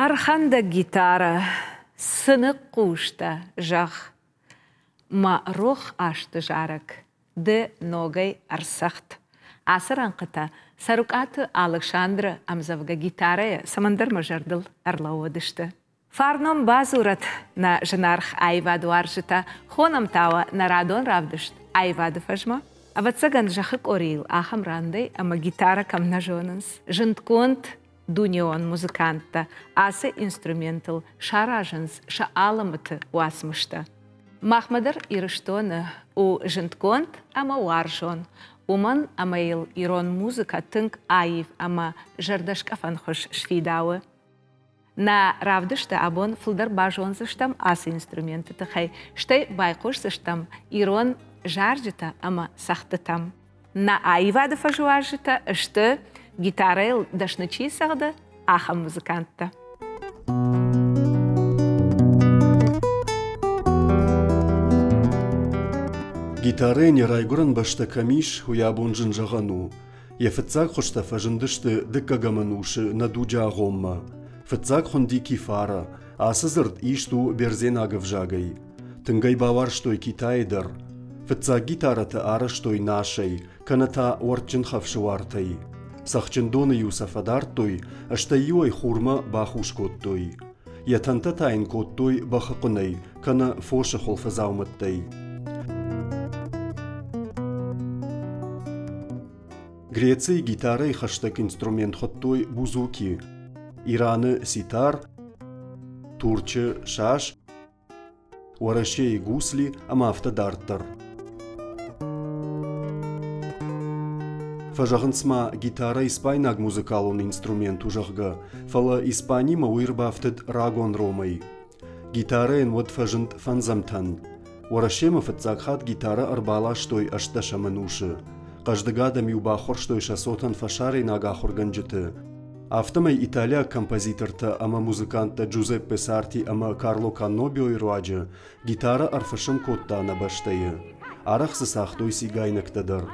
Ӕрхӕндӕг гитарӕ, цы ныхъхъустӕ, зӕгъ, Мӕ рох азты зарӕг ды ногӕй ӕрцӕгъд. Ацы рӕнхъытӕ Цӕрукъаты Алыксандры ӕмдзӕвгӕ гитарӕйӕ цӕмӕндӕр мӕ зӕрдыл ӕрлӕууыдысты. Фарнон бадзурӕт нӕ зынаргъ аивадуарзджытӕ, хонӕм та уӕ нӕ радон равдыст аивады фӕзмӕ. Ӕвӕццӕгӕн, зӕххы къорийыл ахӕм рандӕй ӕмӕ гитарӕ кӕм нӕ зонынц. Зындгонд дунеон музыканттӕ ацы инструментыл саразынц сӕ алымыты уацмыстӕ. Махмӕ дӕр Ирыстоны у зындгонд ӕмӕ уарзон, уымӕн ӕмӕ йыл ирон музыкӕ тынг аив ӕмӕ зӕрдӕскъӕфӕн хуыз сфидауы. Нӕ равдысты абон фылдӕр базондзыстӕм ацы инструменты тыххӕй, стӕй байхъусдзыстӕм ирон зарджытӕ ӕмӕ цӕгъдтытӕм. Нӕ аивады фӕзуарзджытӕ сты гитарӕйыл дӕсны чи цӕгъды, ахӕм музыканттӕ. Гитарӕйӕн йӕ райгуырӕн бӕстӕ кӕм ис, уый абон зын зӕгъӕн у. Йӕ фыццаг хуызтӕ фӕзындысты дыккӕгӕм ӕнусы нӕ дуджы агъоммӕ. Фыццаг хуынди кифара. Ацы дзырд ист у бердзенаг ӕвзагӕй. Тынг ӕй бауарзтой Китайы дӕр. Фыццаг гитарӕтӕ арӕзтой насӕй, кӕнӕ та уӕртджын хӕфсы уартӕй. Цӕхджын доны-иу сӕ фӕдардтой, стӕй-иу ӕй хурмӕ бахус кодтой. Йӕ тӕнтӕ та йын кодтой бӕхы хъуынӕй кӕнӕ фосы хуылфыдзаумӕттӕй. Грецийы гитарӕйы хӕстӕг инструмент хуыдтой бузуки, Ираны ситар, Турчы сас, Уӕрӕсейы гусли ӕмӕ афтӕ дарддӕр. Фӕзӕгъынц ма, гитарӕ испайнаг музыкалон инструмент у, зӕгъгӕ, фӕлӕ Испанимӕ уый ӕрбафтыд рагон Ромӕй. Гитарӕйӕн уӕд фӕзынд фӕндзӕмтӕн. Уӕрӕсемӕ фыццаг хатт гитарӕ ӕрбаластой ӕстдӕсӕм ӕнусы. Хъӕздыг адӕм-иу баххуырстой сӕ цотӕн фӕсарӕйнаг ахуыргӕнджыты. Афтӕмӕй италиаг композитортӕ ӕмӕ музыканттӕ Джузеппе Сарти ӕмӕ Карло Каннобиойы руаджы гитарӕ ӕрфысым кодта нӕ бӕстӕйы. Арӕх дзы цагътой цигайнӕгтӕ дӕр.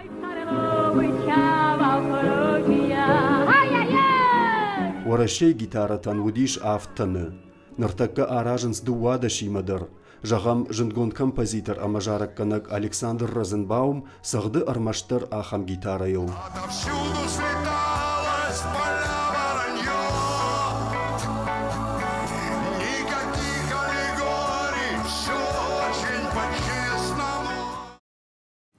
Уӕрӕсейы гитарӕтӕн уыдис авд тӕны. Ныртӕккӕ аразынц дыууадӕсимӕ дӕр. Зӕгъӕм, зындгонд композитор ӕмӕ зарӕггӕнӕг Александр Розенбаум цӕгъды ӕрмӕстдӕр ахӕм гитарӕйыл.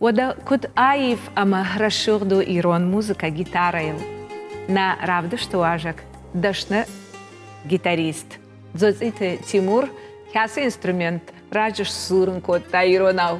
Уӕдӕ куыд аив ӕмӕ рӕсугъд у ирон музыкӕ гитарӕйыл! Нӕ равдысты уазӕг дӕсны гитарист Дзоцъиты Тимур кӕцы инструмент раджы сдзурын кодта иронау?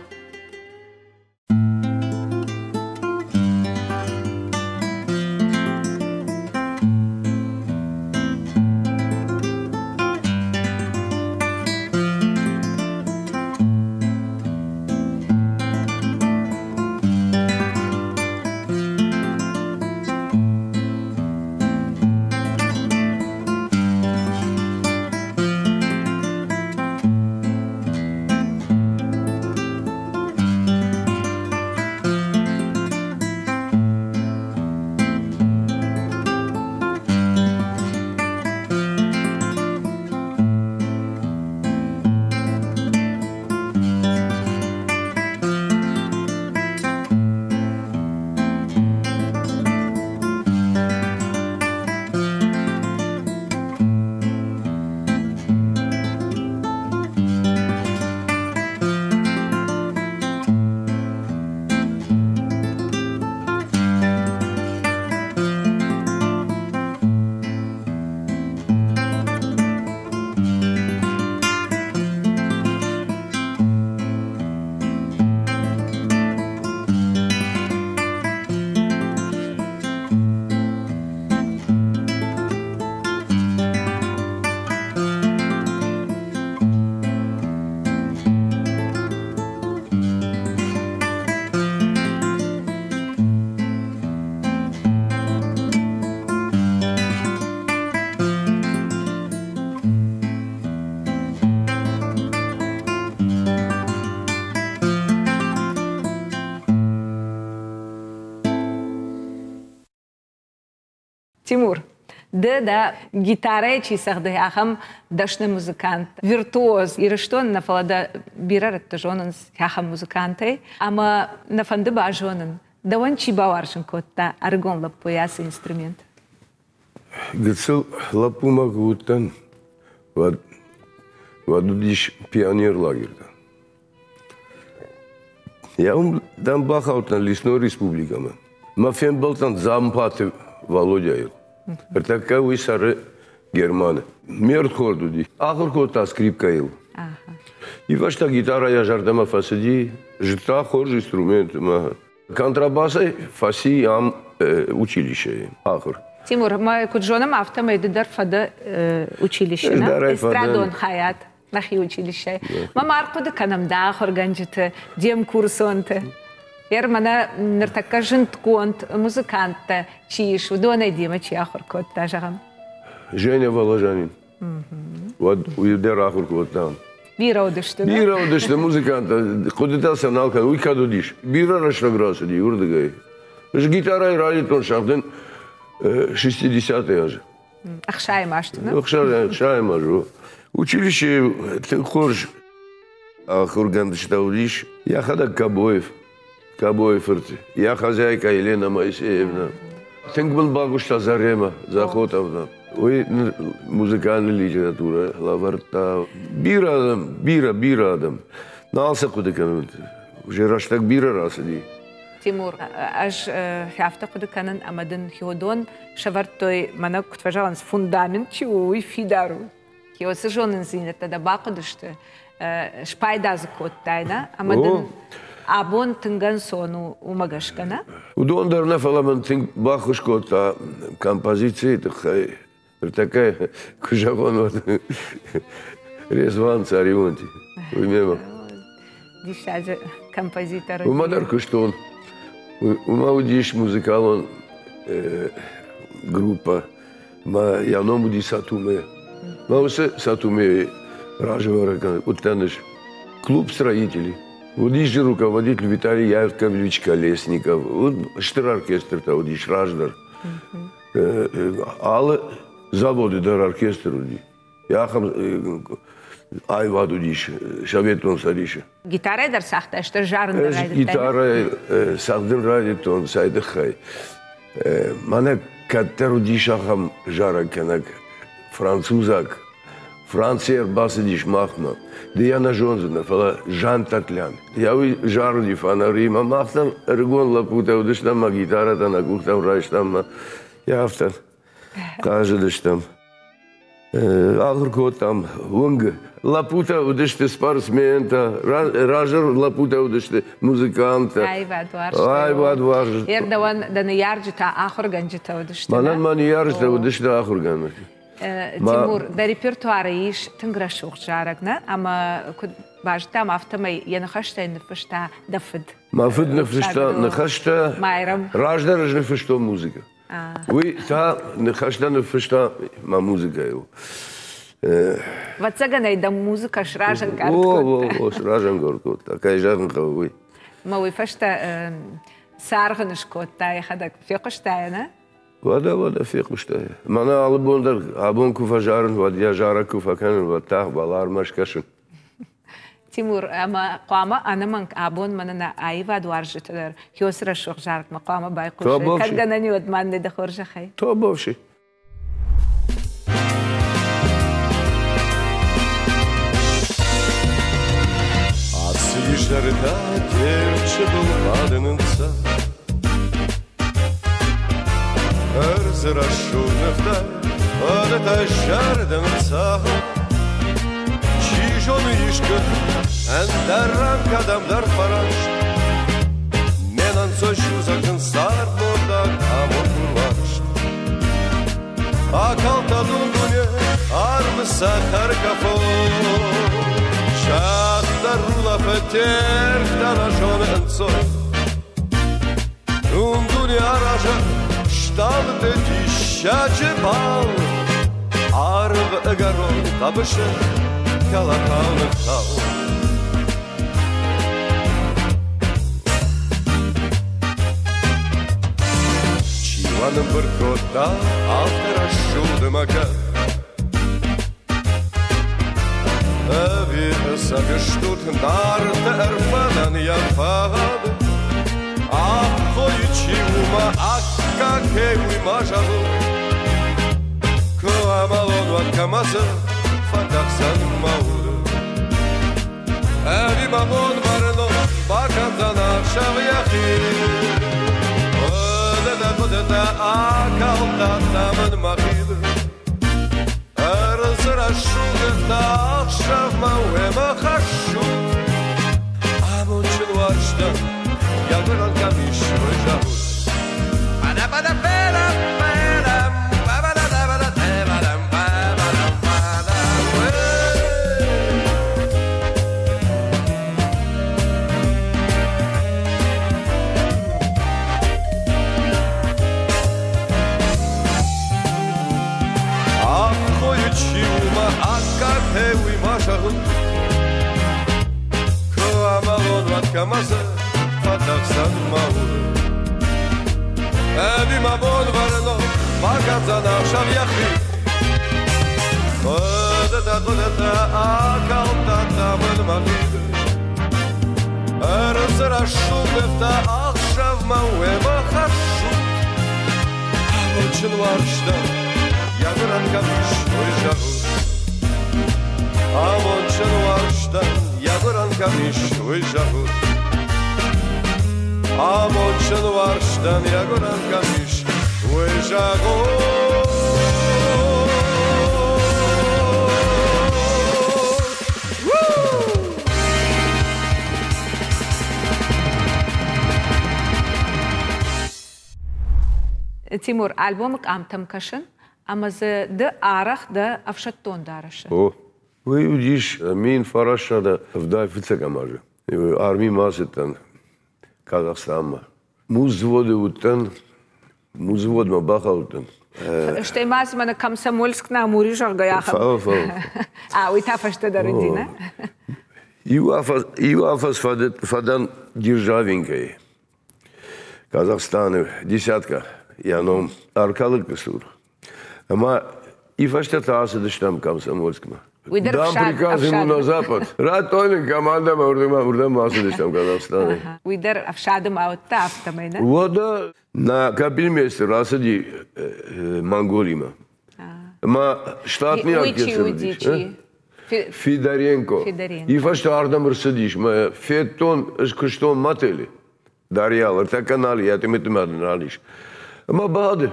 Тимур, Ды дӕ гитарӕйы чи цӕгъды, ахӕм дӕсны музыкант, виртуоз. Ирыстон нӕ, фӕлӕ дӕ бирӕ рӕтты зонынц ахӕм музыкантӕй. Ӕмӕ нӕ фӕнды базонын, дӕуӕн чи бауарзын кодта ӕрыгон лӕппуйы ацы инструмент? Гыццыл лӕппумӕ куы уыдтӕн, уӕд, уӕд уыдис пионерлагерьтӕ. Йӕ уым дӕм бахаудтӕн Лесной республикӕмӕ. Мӕ фембӕлдтӕн Дзампаты Валодяйыл. Ӕртӕккӕ уый цӕры Германы. Ме рдхорд уыди. Ахуыр кодта скрипкӕйыл. Ивӕзта гитарӕ йӕ зӕрдӕмӕ фӕцыди, зыдта хорз инструмент ӕмӕ контрабасӕй фӕци ам училищейы ахуыр. Тимур, мӕ куыд зонӕм, афтӕмӕй ды дӕр фӕдӕ училище, эстрадон хайад. Нӕхи училищӕйы. Мӕ ма ӕрхъуыды кӕнӕм дӕ ахуыргӕнджыты, де мкурсонты. Ер мӕнӕ ныртӕккӕ зындгонд музыканттӕ чи ис, уыдонӕй демӕ чи ахуыр кодта, зӕгъӕм? Женя Воложанин. Уӕд уый дӕр ахуыр кодта. Бирӕ уыдысты. Бирӕ уыдысты музыканттӕ, хъуыдытӕ сӕ нал кӕны. Уый кӕд уыдис? Бирӕ рӕстӕг рацыди уырдыгӕй. Ӕз гитарӕйы райдыдтон сӕгъдын 60-е азы. Ӕхсайӕм азты, нӕ? Ӕхсайӕм азы. Училищейы тынг хорз ахуыргӕндтӕ уыдис. Йӕхӕдӕг Кабоев, Кабойы фырт, йӕ хозяйка Елена Моисеевна. Тынг мын бакуыста Заремӕ Захотовна. Уый музыкальный литературӕ лӕвӕрдта. Бирӕ адӕм, бирӕ, бирӕ адӕм. Нал сӕ хъуыды кӕнын. Уже рӕстӕг бирӕ рацыди. Тимур, ӕз афтӕ хъуыды кӕнын, ӕмӕ дын хиодон сӕвӕрдтой, мӕнӕ куыд фӕзӕгъынц, фундамент чи у, уый фидар у. Уыцы зонындзинӕдтӕ дӕ бахъуыдысты, спайда дзы кодтай, нӕ? Ӕмӕ дын абон тынг ӕнцон у уымӕ гӕсгӕ, нӕ? Уыдон дӕр нӕ, фӕлӕ мын тынг баххуыс кодта композицийы тыххӕй. Ныртӕккӕ куы зӕгъон, уӕд Резван Царионти, уый мемӕ. Диссаджы композитор. Уымӕ дӕр куыстон. Уымӕ уыдис музыкалон группӕ. Мӕ йӕ ном уыди Сатуме. Мӕ уыцы Сатумейы разӕвӕрӕг уыдтӕн ӕз. Клуб строителей. Уыдис же руководитель Виталий Яковлевич Колесников. Стыр оркестртӕ уыдис раздӕр. Алы заводы дӕр оркестр уыди. Ахӕм аивад уыдис Советон Цӕдисы. Гитарӕ дӕр цагъта, стыр зарын дӕр райдыдтай? Гитарӕ цӕгъдын райдыдтон цӕй тыххӕй. Мӕнӕ кӕддӕр уыдис ахӕм зарӕггӕнӕг французаг. Францийӕ ӕрбацыдис махмӕ. Ды йӕ нӕ зондзынӕ, фӕлӕ Жан Татлян. Йӕ уый зарыди фанаримӕ. Мах дӕр ӕрыгон лӕппутӕ уыдыстӕм ӕмӕ гитарӕтӕ нӕ къухтӕм райстам ӕмӕ йӕ афтӕ хъазыдыстӕм. Ахуыр кодтам уынгы. Лӕппутӕ уыдысты спортсментӕ, раздӕр лӕппутӕ уыдысты музыканттӕ. Аивад уарзтой. Аивад уарзтой. Ердӕуӕн дӕ ныййарджытӕ ахуыргӕнджытӕ уыдысты. Мӕнӕн мӕ ныййарджытӕ уыдысты ахуыргӕнджытӕ. Тимур, дӕ репертуары ис тынг рӕсугъд зарӕг, нӕ? Ӕмӕ куыд базыдтам, афтӕмӕй йӕ ныхӕстӕй ныффыста дӕ фыд. Мӕ фыд ныффыста ныхӕстӕ. Майрӕм. Раздӕр ӕз ныффыстон музыкӕ. Уый та ныхӕстӕ ныффыста мӕ музыкӕйыл. Ӕвӕццӕгӕн ӕй дӕ музыкӕ сразӕнгард кодта. О, о, сразӕнгард кодта, кӕй зӕгъын хъӕуы, уый. Мӕ уый фӕстӕ цы аргъ ын скодта йӕхӕдӕг, фехъуыстай, нӕ? Уӕдӕ, уӕдӕ фехъуыстай. Мӕнӕ алы бон дӕр абон куы фӕзарын, уӕд йӕ зарӕг куы фӕкӕнын, уӕд та балармӕ скӕсын. Тимур, ӕмӕ хъуамӕ ӕнӕмӕнг абон мӕнӕ нӕ аивадуарзджытӕ дӕр Хёсы рӕсугъд зарӕгмӕ хъуамӕ байхъусой. Кӕд гӕнӕн и, уӕд ма дӕ хорзӕхӕй. Тобовши. Ацы изӕры та Терчы был бадынц Ӕрдзы рӕсугъд нывтӕ ӕдӕтӕ зӕрдӕнцӕ. Чи зоны искуы ӕндӕр ран кӕдӕмдӕр фӕраст. Ме нӕнцой судзӕг цардмондаг амонд уарзт. Акалдта дун-дуне арвы цӕхӕр кӕфон. Сагъддӕр улӕфы тӕрхтӕ нӕ зоны ӕнцой. Дун-дуне аразӕг стъалыты диссаджы бал. Арв ӕгӕрон хъӕбысы кӕлӕтау ныххал. Чи уа нымбырд кодта, афтӕ рӕсугъд ӕмӕ кӕд. Ӕви ӕцӕг стут Нарты Ӕрфӕнӕн йӕ фӕд? Аххойы чи у мӕ аккаг, уый ма зӕгъут. Куы амӕлон, уӕд кӕмӕ цы фӕдӕхсӕн мӕ уд? Ӕви мӕ бон бӕрнон бакӕндзӕн ӕхсӕв йӕхи? Хъуыдытӕ акалдта та мын мӕ хид. Ӕрдзы рӕсугъдтӕ ӕхсӕвмӕ уемӕ хӕссут. Амондджын уарзтӕн йӕ гуырӕн кӕм ис, уый зӕгъут. Аххойы чи у мӕ аккаг, уый ма зӕгъут. Куы амӕлон, уӕд кӕмӕ цы фӕдӕхсӕн мӕ уд? Ӕви мӕ бон бӕрнон бакӕндзӕн ӕхсӕв йӕхи? Хъуыдытӕ, хъуыдытӕ акалдта та мын мӕ хид. Ӕрдзы рӕсугъд нывтӕ ӕхсӕвмӕ уемӕ хӕссут. Амондджын уарзтӕн йӕ гуырӕн кӕм ис, уый зӕгъут. Амондджын уарзтӕн йӕ гуырӕн кӕм ис, уый зӕгъут. Амондджын уарзтӕн йӕ гуырӕн кӕм ис, уый зӕгъут. Тимур, альбомы къамтӕм кӕсын, ӕмӕ дзы ды арӕх дӕ ӕфсӕддон дарӕсы. О, уый уыдис 1975 азы. Армимӕ ацыдтӕн Казахстанмӕ. Музводы уыдтӕн, музводмӕ бахаудтӕн. Стӕй ма дзы мӕнӕ Комсомольск на Амуре, зӕгъгӕ, ахӕм. Фӕлӕ, фӕлӕ. А, уый та фӕстӕдӕр уыди, нӕ? Иу афӕдз фӕдӕн Державинкӕйы. Казахстаны десятка йӕ ном Аркалыкы цур. Ӕмӕ и фӕстӕ та ацыдыстӕм Комсомольскмӕ. Уый дӕр Дам приказ ему на запад. Радтой нын командӕмӕ уырдӕм, уырдӕм ацыдыстӕм Казахстанӕй. Уый дӕр ӕфсады ма уыдта афтӕмӕй, нӕ? Уӕдӕ нӕ капельмейстер рацыди Монголимӕ. Ӕмӕ штатный оркестр уыдис. Федоренко. И фӕстӕ ардӕм ӕрцыдис. Мӕ федтон, ӕз куыстон мотелы. Дарьял, ӕртӕккӕ нал йӕ тымы нал ис. Ӕмӕ бады.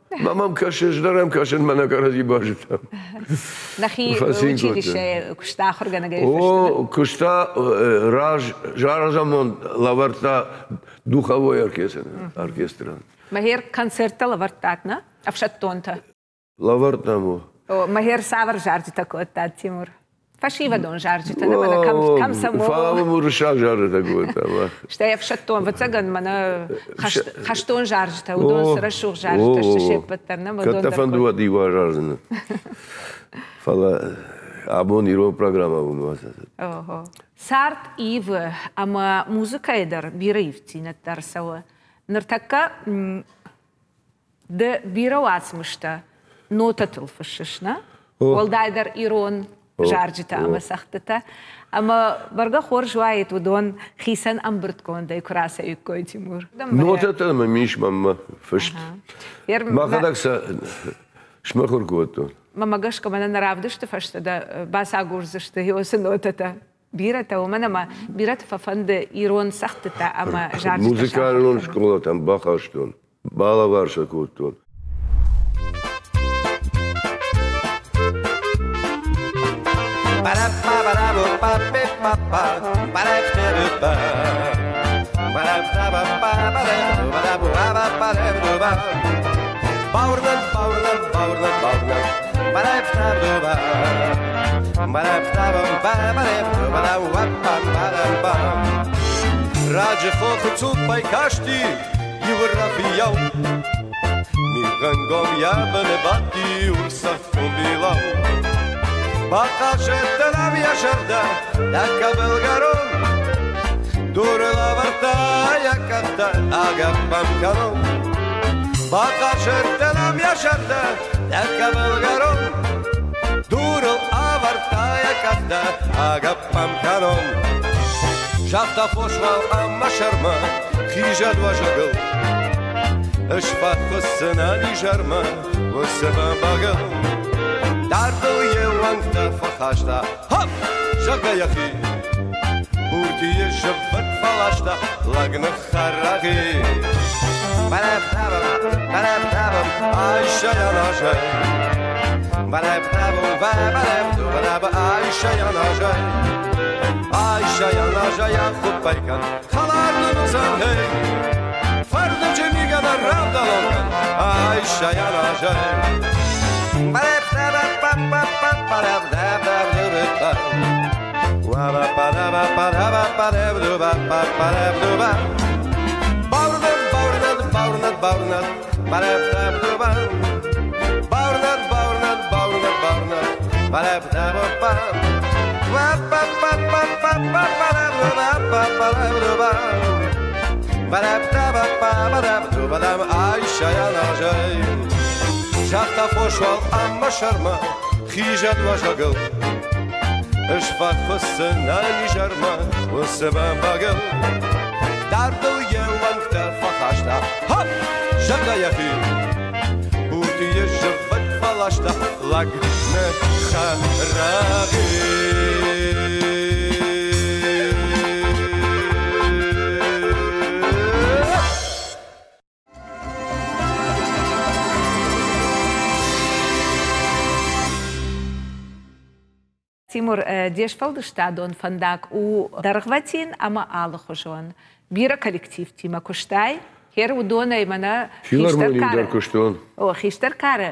Мӕ мӕм кӕсы, ӕз дӕр ӕм кӕсын, мӕнӕ кӕрӕдзи базыдтам. Нӕхи училищейы куыста ахуыргӕнӕгӕй? О, куыста раз, разамонд лӕвӕрдта духовой оркестрӕн. Мӕхер концерттӕ лӕвӕрдтат, нӕ? Ӕфсӕддонтӕ? Лӕвӕрдтам у. Мӕхер цавӕр зарджытӕ кодтат, Тимур? Фӕсивӕдон зарджытӕ, нӕ мӕнӕ комсомол. Фӕлӕ уырыссаг зарджытӕ кодтам. Стӕй ӕфсӕддон, ӕвӕццӕгӕн, мӕнӕ хӕстон зарджытӕ, уыдон цы рӕсугъд зарджытӕ сты се ппӕт дӕр, нӕ? Кӕд дӕ фӕнды, уӕд иу азардзынӕ. Фӕлӕ абон ирон программӕ уым. Цард ивы, ӕмӕ музыкӕйы дӕр бирӕ ивддзинӕдтӕ ӕрцӕуы. Ныртӕккӕ ды бирӕ уацмыстӕ нотӕтыл фыссыс, нӕ? Уӕлдайдӕр ирон зарджытӕ ӕмӕ цӕгъдтытӕ. Ӕмӕ бӕргӕ хорз уаид, уыдон хицӕн ӕмбырдгондӕй куы рацӕуиккой, Тимур. Нотӕтӕ мӕм ис мӕнмӕ фыст. Мӕхӕдӕг сӕ смыхуыр кодтон. Мӕмӕ гӕсгӕ мӕнӕ нӕ равдысты фӕстӕ дӕ бацагурдзысты уыцы нотӕтӕ. Бирӕтӕ, уымӕн ӕмӕ бирӕты фӕфӕнды ирон цӕгъдтытӕ ӕмӕ зарджытӕ. Музыкалон скъолатӕм бахастон, балӕвар сӕ кодтон. Бауырнӕд, бауырнӕд, бауырнӕд, бауырнӕд, Раджы хохы цъуппӕй касти иу рафийау, Мигъӕнгом йӕ быны бадти урсӕфтон билау. Бахъазыдтӕн ӕм йӕ зӕрдӕ тӕккӕ былгӕрон, Дуры лӕвӕрдта йӕ къӕхтӕ агӕпп ӕм кӕнон. Бахъазыдтӕн ӕм йӕ зӕрдӕ тӕккӕ былгӕрон. Дурыл авӕрдта йӕ къӕхтӕ, агӕпп ӕм кӕнон. Загъта фос уал ӕм мӕ сӕрмӕ, хизӕд уӕзӕгыл. Ысфӕххуысдзынӕн изӕрмӕ уыцы бӕмбӕгыл. Дардыл йе уӕнгтӕ фӕхаста, хоп, зӕгъгӕ йӕхи. Пуртийы зыввытт фӕласта, лӕг ныххӕррӕгъи. Бараб-табам, айсайан азай. Бараб-табам, бараб-табам, айсайан азай. Айсайан азай, ахуыппӕй кӕн, хӕлар нын уыдзӕн, гъей. Фӕрдыджы мигӕнӕн рӕвдӕлон кӕн, айсайан азай. Загъта фос уал ӕм мӕ сӕрмӕ, хизӕд уӕзӕгыл. Ысфӕххуысдзынӕн изӕрмӕ уыцы бӕмбӕгыл. Дардыл йе уӕнгтӕ фӕхаста, хоп, зӕгъгӕ йӕхи. Пуртийы зыввытт фӕласта, лӕг ныххӕррӕгъи. Тимур, де сфӕлдыстадон фӕндаг у дӕргъвӕтин ӕмӕ алыхуызон. Бирӕ коллективтимӕ куыстай. Хер уыдонӕй мӕнӕ хистӕр кары дӕр куыстон. О, хистӕр кары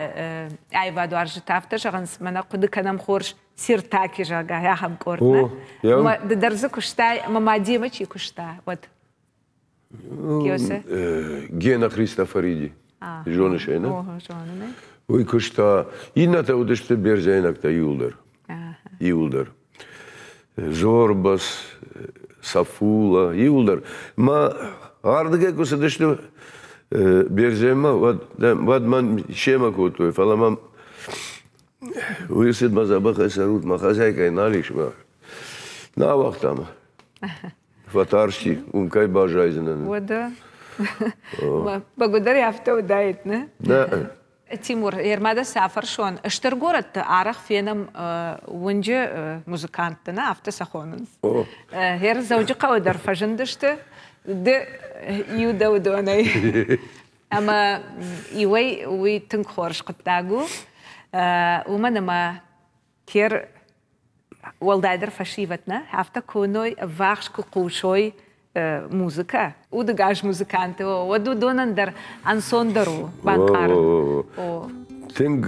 аивадуарзджытӕ афтӕ зӕгъынц, мӕнӕ хъуыды кӕнӕм хорз Сиртаки, зӕгъгӕ, ахӕм къорд. Ды дӕр дзы куыстай, ӕмӕ ма демӕ чи куыста, уӕд? Гена Христофориди. Зоныс ӕй, нӕ? Уый куыста. Иннӕтӕ уыдысты бердзенӕгтӕ иуылдӕр. Иуылдӕр. Зорбас, Сафула, иуылдӕр. Ма ардыгӕй куы цыдысты Бердзенмӕ, уӕд, уӕд мӕн семӕ кодтой, фӕлӕ мӕм уый цыд мӕ дзӕбӕхӕй цӕрут, мӕ хозяйкӕй нал ис мӕ. Нӕ ауагъта мӕ. Фӕтарсти, уым кӕй баззайдзынӕн. Уӕдӕ бӕгуыдӕр афтӕ уыдаид, нӕ? Нӕ. Тимур, ермӕ дӕ цы афӕрсон, стыр горӕтты арӕх фенӕм уынджы музыкантты, нӕ, афтӕ сӕ хонынц. Гъер Дзӕуджыхъӕуы дӕр фӕзындысты, ды иу дӕ уыдонӕй. Ӕмӕ иуӕй уый тынг хорз хъуыддаг у, уымӕн ӕмӕ Кер уӕлдайдӕр фӕсивӕд нӕ, афтӕ куы уыной, ӕввахс куы хъусой музыкӕ, удыгас музыканты, уӕд уыдонӕн дӕр ӕнцондӕр у банкъарын. Тынг,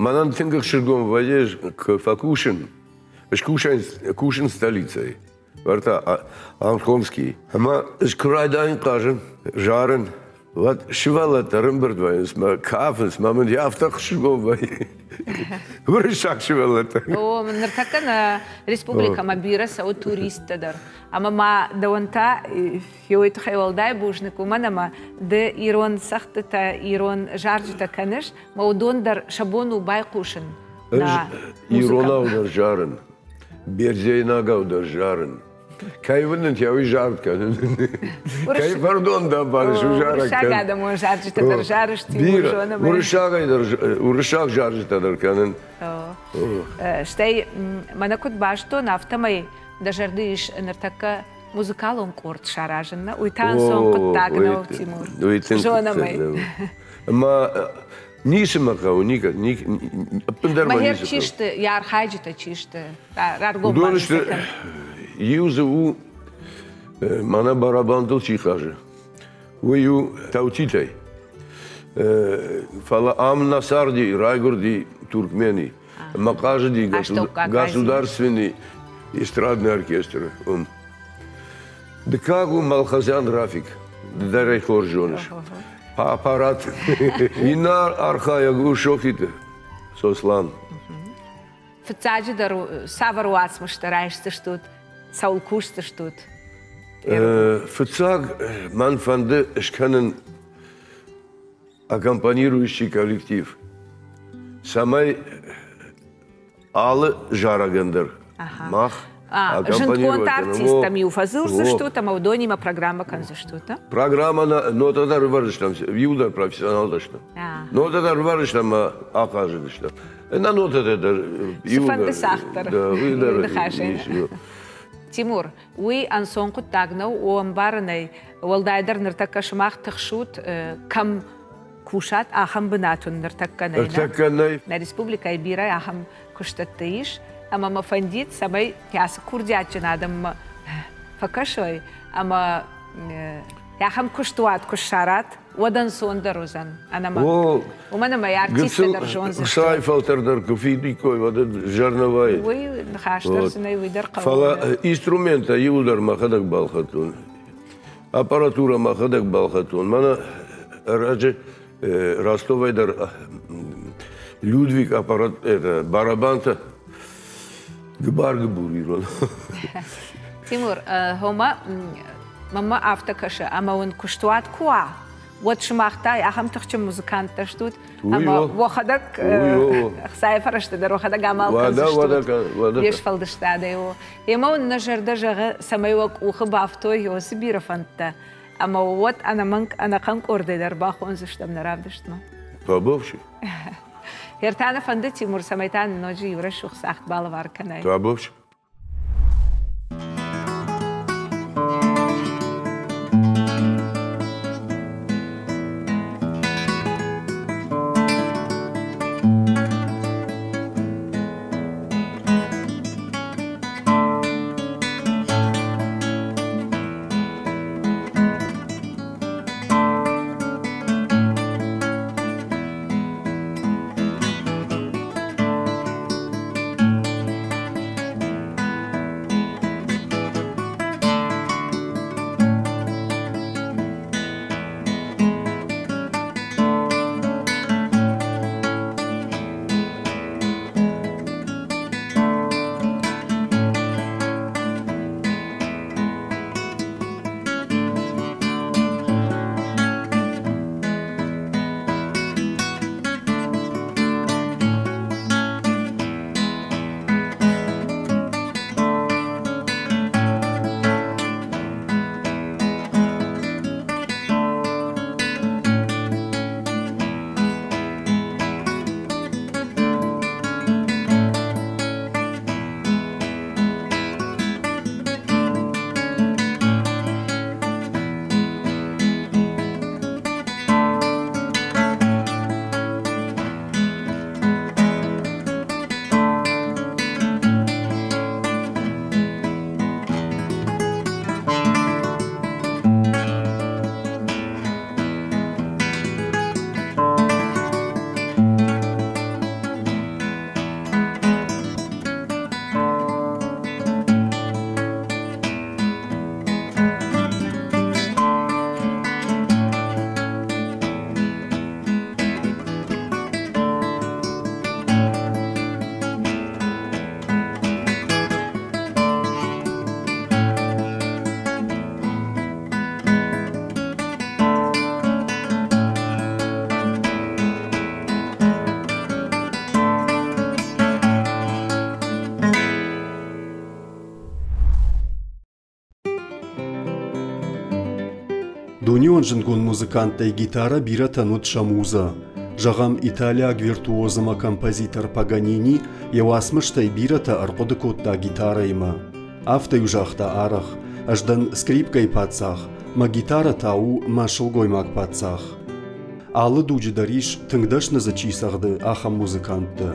мӕнӕн тынг ӕхсызгон вӕййы, куы фӕкусын, скусӕн кусын столицӕйы. Уӕртӕ Анхомский. Ӕмӕ ӕз куы райдайын хъазын, зарын, уӕд сывӕллӕттӕ ӕрӕмбырд вӕййынц мӕ кафынц, мӕ мын афтӕ ӕхсызгон вӕййы. Уырыссаг сывӕллӕттӕ. О, ныртӕккӕ нӕ республикӕмӕ бирӕ цӕуы туристтӕ дӕр. Ӕмӕ ма дӕуӕн та уый тыххӕй уӕлдай бузныг, уымӕн ӕмӕ ды ирон цӕгъдтытӕ, ирон зарджытӕ кӕныс, мӕ уыдон дӕр сӕ бон у байхъусын. Ӕз иронау дӕр зарын. Бердзейнагау дӕр зарын. Кӕй уынынтӕ, уый зард кӕнын. Кӕй фӕрдон дӕ барыс, уый зарӕг кӕнын. Уырыссаг адӕмон зарджытӕ дӕр зарыс, Бирӕ. Уырыссагӕй дӕр, уырыссаг зарджытӕ дӕр кӕнын. Стӕй мӕнӕ куыд базыдтон, афтӕмӕй дӕ зӕрды ис ныртӕккӕ музыкалон къорд саразын, нӕ? Уый та ӕнцон хъуыддаг нӕу, Тимур. Зонӕм ӕй. Ӕмӕ Ницы мӕ хъӕуы, никӕд, ӕппындӕр мӕ ницы чи сты, йӕ архайджытӕ чи сты? Раргом Уыдон сты, иу дзы у, мӕнӕ барабантыл чи хъазы, уый у Таутитӕй. Фӕлӕ ам нӕ царди, райгуырди Туркмени. Ӕмӕ хъазыди государственный эстрадный оркестры уым. Дыккаг у Малхазян Рафик, ды дӕр ӕй хорз зоныс. Аппарат. Иннӕ архайӕг у Шохиты Сослан. Фыццаджыдӕр цавӕр уацмыстӕ райсдзыстут, цӕуыл кусдзыстут? Фыццаг мӕн фӕнды скӕнын. аккомпанирующий коллектив. Цӕмӕй алы зарӕгӕн дӕр мах Зындгонд артисттӕм-иу фӕдзурдзыстут ӕмӕ уыдонимӕ программӕ кӕндзыстут? Программӕ нотӕ дӕр ӕвӕрдзыстӕм, иуылдӕр профессионалтӕ сты. Нотӕ дӕр ӕвӕрдзыстӕм ӕмӕ ахъазыдыстӕм. Нӕ нотӕтӕ дӕр Цыфӕнды цагъд дӕр ныхасӕй. Тимур, уый ӕнцон хъуыддаг нӕу, о ӕмбарынӕй, уӕлдайдӕр ныртӕккӕ сымах тыхсут, кӕм кусат, ахӕм бынат уын ныртӕккӕ нӕй. Ныртӕккӕ нӕй. Нӕ республикӕйы бирӕ ахӕм куыстӕттӕ ис, ӕмӕ мӕ фӕндид, цӕмӕй ацы курдиатджын адӕммӕ фӕкӕсой ӕмӕ ахӕм куыстуат куы ссарат, уӕд ӕнцондӕр уыдзӕн ӕнӕмӕнг. Уымӕн ӕмӕ артисттӕ дӕр зондзысты. Хцайы фӕлтӕр дӕр куы фидиккой, уӕд зӕрнӕ вӕййы. Уый ныхас дӕр сын уый дӕр хъӕуы. Фӕлӕ инструменттӕ иуылдӕр мӕхӕдӕг балхӕдтон. Аппаратурӕ мӕхӕдӕг балхӕдтон. Мӕнӕ ӕрӕджы Ростовӕй дӕр Людвиг аппарат это барабантӕ гыбар-гыбур ирон. Тимур, хомӕ мӕнмӕ афтӕ кӕсы, ӕмӕ уын куыстуат куы уа, уӕд сымах та ахӕм тыхджын музыканттӕ стут, ӕмӕ уӕхӕдӕг ӕхцайы фӕрӕзтӕ дӕр уӕхӕдӕг амал кӕндзыстут не сфӕлдыстадӕй. Емӕ уын нӕ зӕрдӕ зӕгъы, цӕмӕй уӕ къухы бафтой уыцы бирӕ фӕндтӕ, ӕмӕ уӕд ӕнӕмӕнг ӕнӕхъӕн къордӕй дӕр бахондзыстӕм нӕ равдыстмӕ. Табовши. Ертаны фӕнды, Тимур, цӕмӕй та ноджы иу рӕсугъд цагъд балӕвар кӕнай. Табовши. Дунеон зындгонд музыканттӕй гитарӕ бирӕтӕн уыд сӕ музӕ. Зӕгъӕм, италиаг виртуоз ӕмӕ композитор Паганини йӕ уацмыстӕй бирӕтӕ ӕрхъуыды кодта гитарӕимӕ. Афтӕ-иу загъта арӕх: «Ӕз дӕн скрипкӕйы паддзах, мӕ гитарӕ та у мӕ сылгоймаг паддзах». Алы дуджы дӕр ис, тынг дӕсны дзы чи цӕгъды, ахӕм музыканттӕ.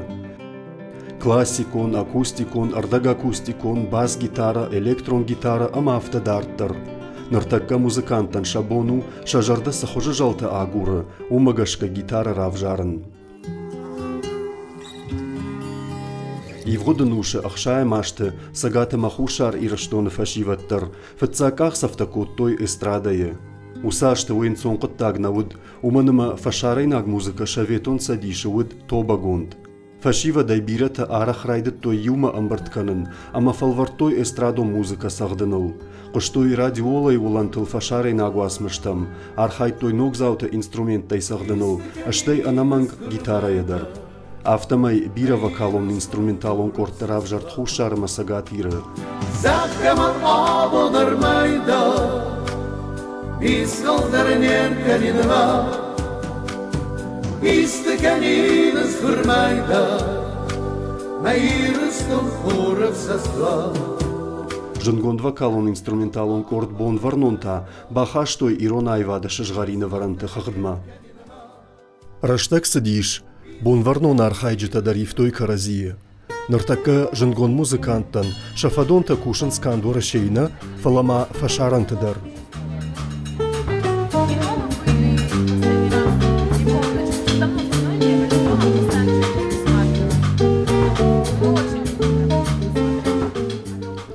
Классикон, акустикон, ӕрдӕгакустикон, бас-гитарӕ, электрон гитарӕ ӕмӕ афтӕ дарддӕр. Ныртӕккӕ музыканттӕн сӕ бон у, сӕ зӕрдӕ цы хуызы зӕлтӕ агуры, уымӕ гӕсгӕ гитарӕ равзарын. Ивгъуыд ӕнусы ӕхсайӕм азты Цӕгат ӕмӕ Хуссар Ирыстоны фӕсивӕд дӕр фыццаг къахдзӕфтӕ кодтой эстрадӕйы. Уыцы азты уый ӕнцон хъуыддаг нӕ уыд, уымӕн ӕмӕ фӕсарӕйнаг музыкӕ Советон Цӕдисы уыд тобӕгонд. Фӕсивӕдӕй бирӕтӕ арӕх райдыдтой иумӕ ӕмбырд кӕнын ӕмӕ фӕлвӕрдтой эстрадон музыкӕ цӕгъдыныл. Хъуыстой радиолайы уылӕнтыл фӕсарӕйнаг уацмыстӕм, архайдтой ногдзауты инструменттӕй цӕгъдыныл, стӕй ӕнӕмӕнг гитарӕйӕ дӕр. Афтӕмӕй бирӕ вокалон-инструменталон къордтӕ равзӕрд Хуссар ӕмӕ Цӕгат Иры. Зӕххӕмӕн абон ӕрмӕйдӕр Искалдӕр не ркӕнинмӕ Исты кӕнинц хурмӕйдӕр Мӕ Ирыстон хуры фсӕстуа. Зындгонд вокалон-инструменталон къорд Бонвӕрнон та бахастой ирон аивады сызгъӕрин ӕвӕрӕнты хыгъдмӕ. Рӕстӕг цыдис, Бонвӕрнон архайджытӕ дӕр ивтой кӕрӕдзийы. Ныртӕккӕ зындгонд музыканттӕн сӕ фӕдонтӕ кусынц канд Уӕрӕсейы нӕ, фӕлӕ ма фӕсарӕнты дӕр.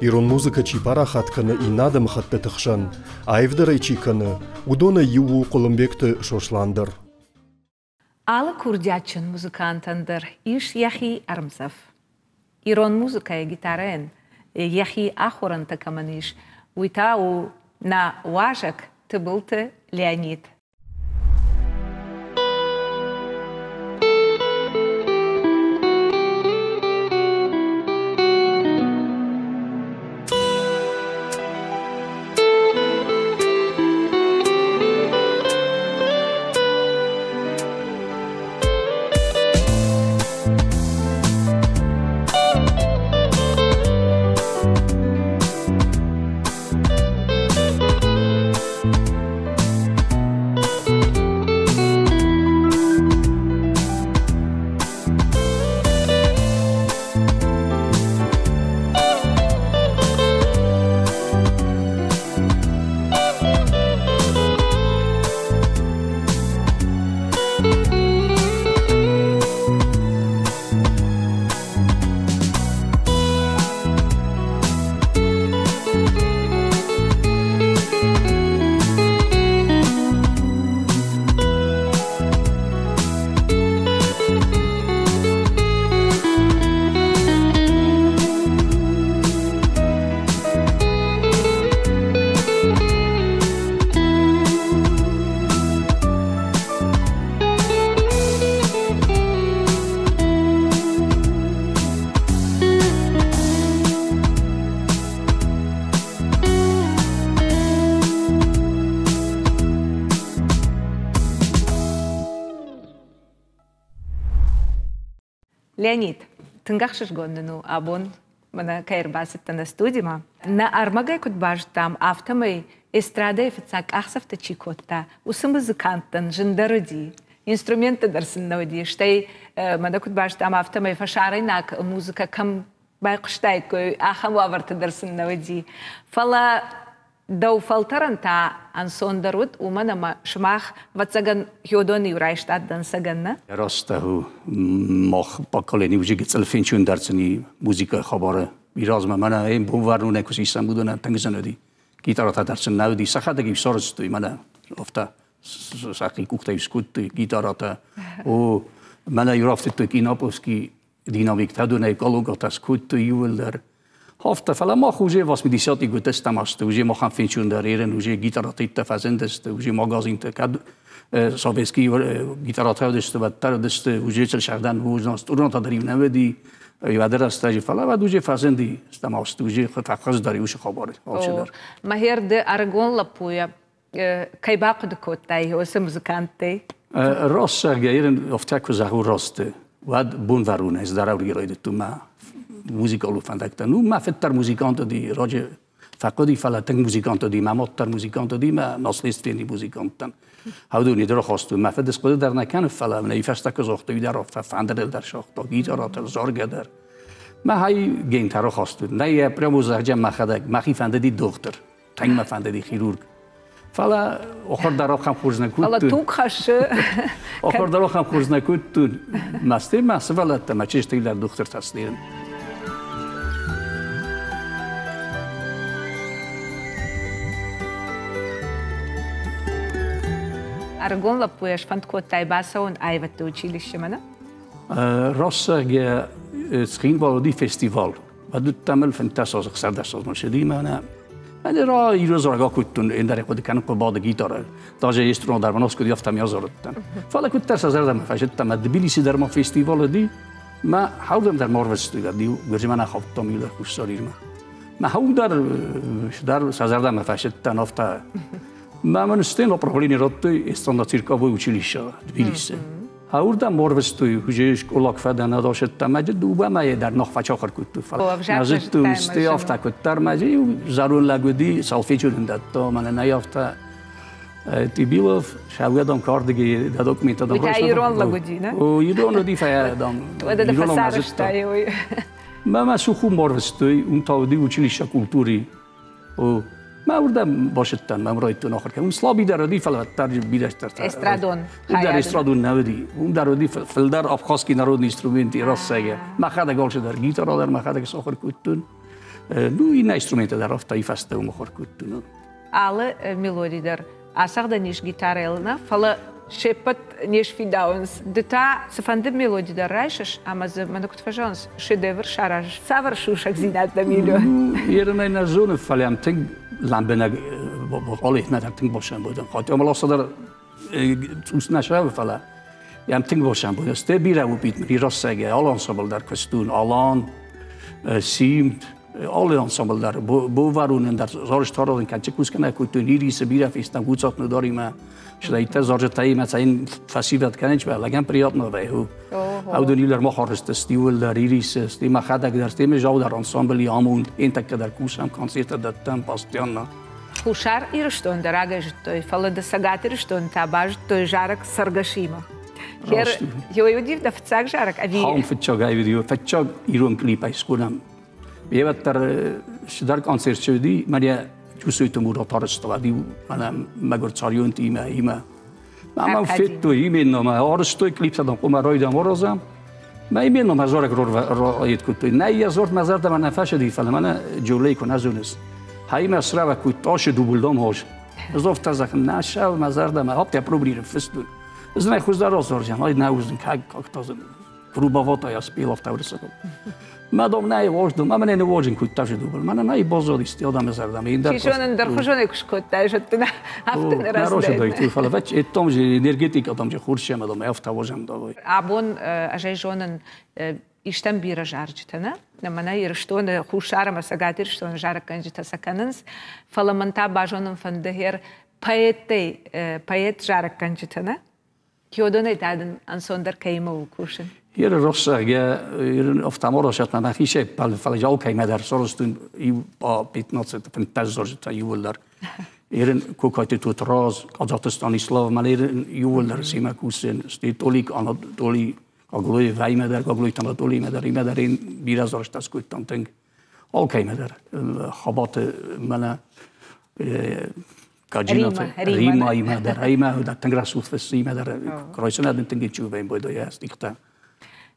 Ирон музыкӕ чи парахат кӕны иннӕ адӕмыхӕттыты хсӕн, аивдӕрӕй чи кӕны, уыдонӕй иу у Хъуылымбегты Сослан дӕр. Алы курдиатджын музыкантӕн дӕр ис йӕхи ӕрмдзӕф. Ирон музыкӕйы гитарӕйӕн йӕхи ахорӕнтӕ кӕмӕн ис, уый та у нӕ уазӕг Тыбылты Леонид. Леонид, тынг ӕхсызгон нын у абон мӕнӕ кӕй ӕрбацыдтӕ нӕ студимӕ. Нӕ ӕрмӕгӕй куыд базыдтам, афтӕмӕй эстрадӕйы фыццаг къахдзӕфтӕ чи кодта, уыцы музыканттӕн зындӕр уыди. Инструменттӕ дӕр сын нӕ уыди. Стӕй мӕнӕ куыд базыдтам, афтӕмӕй фӕсарӕйнаг музыкӕ кӕм байхъуыстаиккой, ахӕм уавӕртӕ дӕр сын нӕ уыди. Фӕлӕ дӕу фӕлтӕрӕн та ӕнцондӕр уыд, уымӕн ӕмӕ сымах, ӕвӕццӕгӕн, хёдон-иу райстат дӕнцӕгӕн, нӕ? Раст у, мах поколение уже гыццыл фенчундӕрцыни музыкӕйы хабары. Размӕ мӕнӕ ӕм бонвӕрнонӕй куы систам, уыдонӕн тынг зын уыди. Гитаратӕ дӕр сын нӕ уыди, сӕхӕдӕг-иу сарӕзтой мӕнӕ афтӕ сӕхи къухтӕй скодтой гитаратӕ. О, мӕнӕ иу рафтыдтой Кинаповский динамиктӕ донӕй калогатӕ скодтой иууылдӕр. Афтӕ, фӕлӕ мах уже 80-ы гуытӕстӕм азты, уже махӕн фенчундӕр ерын, уже гитаратӕ фӕзындысты, уже магазинты кӕд советский гитаратӕ уыдысты, уӕддӕр уыдысты, уже сӕгъдӕн уыдон дӕр иу нӕ уыди, уӕды рӕстӕджы, фӕлӕ уӕд уже фӕзынди стӕм азты, уже фӕхуыздӕр уыцы хабар алчидӕр. Махер ды ӕрыгон лӕппуйӕ кӕй бахъуыды кодтай уыцы музыканттӕй? Раст зӕгъгӕ, ерын афтӕ куы зӕгъу раст, уӕд бонвӕрнонӕй цыдӕр ӕвӕргӕ райдыдтон мӕ музыкалон фӕндӕгтӕ. Ну, мӕ фыд дӕр музыкант уыди, раджы фӕхъуыди, фӕлӕ тынг музыкант уыди, мӕ мад дӕр музыкант уыди, мӕ наследственный музыканттӕн. Хӕдони дӕр ахастой, мӕ фыд схъуыды дӕр нӕ кӕны, фӕлӕ мын ӕй фӕстӕ куы загътой, уый дӕр афтӕ фӕндырыл дӕр сагъта, гитаратыл заргӕ дӕр. Мӕ хай гентӕ рахастой. Нӕ йӕ прямо зӕгъджа мӕхӕдӕг, мӕхи фӕндыди дохтыр, тынг мӕ фӕндыди хирург. Фӕлӕ охыр дӕр ахӕм хорз нӕ кодтой. Фӕлӕ туг хӕссы. Охыр дӕр ахӕм хорз нӕ кодтой. Мӕ мӕ сывӕллӕттӕ, мӕ чызджытӕ дӕр дохтыртӕ сдерын. Ӕрыгон лӕппуйӕ сфӕнд кодтай бацӕуын аивӕдты училищемӕ, нӕ? Рассӕгӕ Цхинвалы фестивал. Вадуттамыл 15 16 машедимана. Ane ra ирозораг акуттун эндер код кан ко бад гитара. Даже инструмент дар манос код яфтам язорттан. Фала куттар сазардам фашеттам Тбилиси дар ма фестивал ди ма хаудам дар морвестуга ди гуржимана хафтам юлар куссарирма. Ма хаудар дар сазардам фашеттан афта. Ма ман стен управление ротты эстонда цирковое училище Тбилиси. Хаурда морвестуй хуже школа кфадана дошетта маҷ дуба ма дар нохфа чохар кутту фала. Назитту сте афта куттар маҷ зарун лагуди салфечурин датто мана наёфта Тибилов шавгадам кардиги да документа дам. Ута ирон лагуди, на? О, ирон ди фаядам. Ода да фасараштай. Ма ма суху морвестуй унтауди училище культури. О, ما وردم باشتن ما مرایتون آخر که اون слабی در ردی فلتر بیدشتر استرادون اون در استرادون نودی اون در ردی فلدر افخاسکی народный инструменти рассеге ما خد گالش در گیتار در ما خد сохр куттун ну и на инструменты дар афта и фаста умохор куттун алы мелодий дар ацӕгъдӕн ис гитарӕйыл нӕ, фӕлӕ се ппӕт не сфидауынц. Ды та цыфӕнды мелоди дӕр райсыс ӕмӕ дзы, мӕнӕ куыд фӕзӕгъынц, шедевр саразыс. Цавӕр сусӕгдзинад дӕм ис? Ерынӕй нӕ зоны, фӕлӕ ам тынг лӕмбынӕг алых нӕ тынг босӕн Хат ама лассадар цъус нӕ сӕвы, фӕлӕ ам тынг босӕн бодын. Сте бирӕ у бит рассӕгӕ, ал ансамбл дӕр куыстун, Алан, Симт, alle ансамбл дӕр боварунен дӕр зарж тарадын кӕнчы кускана куйтун ирисы бирӕ фестам гуцатны дарима. Шдайта заржатаима цайн фасиват кӕнч ба лаган приятно вай. Аудон илер махарст стиул дӕр ирисы, стима хадаг дӕр стиме жау дӕр ансамбли амунд интакка дӕр кусам концерт дӕттам постоянно. Хуссар Ирыстон дӕр рагӕй зыдтой, фӕлӕ ды Цӕгат Ирыстоны та базыдтой зарӕг Цӕргӕсимӕ. Хер, уыди дӕ фыццаг зарӕг ӕви? Хаум фыццаг ӕви, фыццаг ирон клипӕй сконӕм. Еваттар шдар концерт чуди, Мария чувствует мура тарстова, ди мана мэгор царюнт има има. Мама фетто именно ма арстой клипсадам кома ройдам орозам. Ма именно ма зорак рор кутто. На я зорт мазарда мана фашади фала мана джулей кон азунес. Хайма срава кут ош дублдом хош. Зофта зах наша мазарда ма опте пробрир фесту. Знай хуздар озоржам, ай наузн как как то грубовато я спел в таврсаком. Мадом най вожду, ма мене не вожин кут таже дубл. Мана най бозодисти одам зардам. Чи зонын дӕр хуызонӕй куы скодтай, зӕдты афтӕ нӕ раздӕй. Народ фӕлӕ вӕч этом же энергетика там же хуршем адам афта вожам давай. Абон ӕз ӕй зонын истӕм бирӕ зарджытӕ, нӕ? Мӕнӕ Ирыстоны, Хуссар ӕмӕ Цӕгат Ирыстоны зарӕггӕнджытӕ сӕ кӕнынц, фӕлӕ мӕн та базонын фӕнды хер поэттӕй, поэт зарӕггӕнджытӕ, нӕ? Киодонӕй та дын ӕнцондӕр кӕимӕ у кусын? Hier rossage ofta morosat ma hisepal fala jalkaimäder sorostun a 15 15 juular. Eren kukati tut raz Kazakh Stanislav mal eren juular sima kusen sti tolik Anatoli Gagloi Väimeder Gagloi Anatoli meder imederin biraz orstas kuttan teng alkaimeder habat mena Kajinat Rima imeder Rima da tengrasut fessimeder krойсонадын тенгечу вейн бойдо ястикта.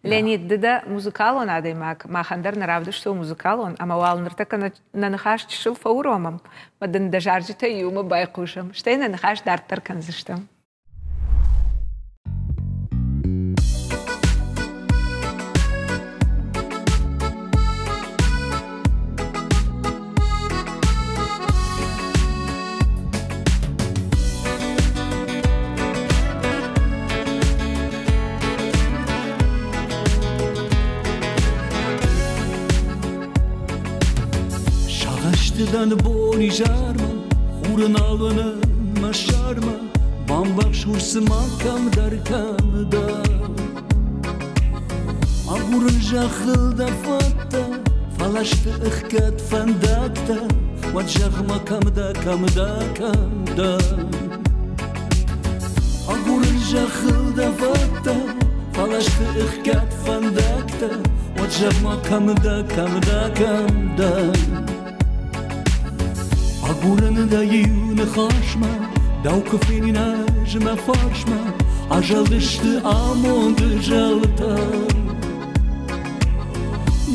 Леонид, ды дӕ музыкалон адӕймаг, махӕн дӕр нӕ равдыстой музыкалон, ӕмӕ уал ныртӕккӕ нӕ ныхас чысыл фӕуромӕм, ӕмӕ дын дӕ зарджытӕй иумӕ байхъусӕм, стӕй нӕ ныхас дарддӕр кӕндзыстӕм. Дӕн бонизӕрмӕ, хуры нал уыны мӕ сӕрмӕ, бамбӕхс хур цыма кӕмдӕр кӕмдӕр. Агурын зӕххыл дӕ фӕдтӕ, фӕлӕ сты ӕхгӕд фӕндӕгтӕ, уӕд зӕгъ-ма кӕм дӕ, кӕм дӕ, кӕм дӕ. Агурын зӕххыл дӕ фӕдтӕ, фӕлӕ сты ӕхгӕд фӕндӕгтӕ, уӕд зӕгъ-ма кӕм дӕ, кӕм дӕ, кӕм дӕ. Агурын дӕ иу ныхасмӕ, дӕу куы фенин ӕз мӕ фарсмӕ, азӕлдысты амонды зӕлтӕ.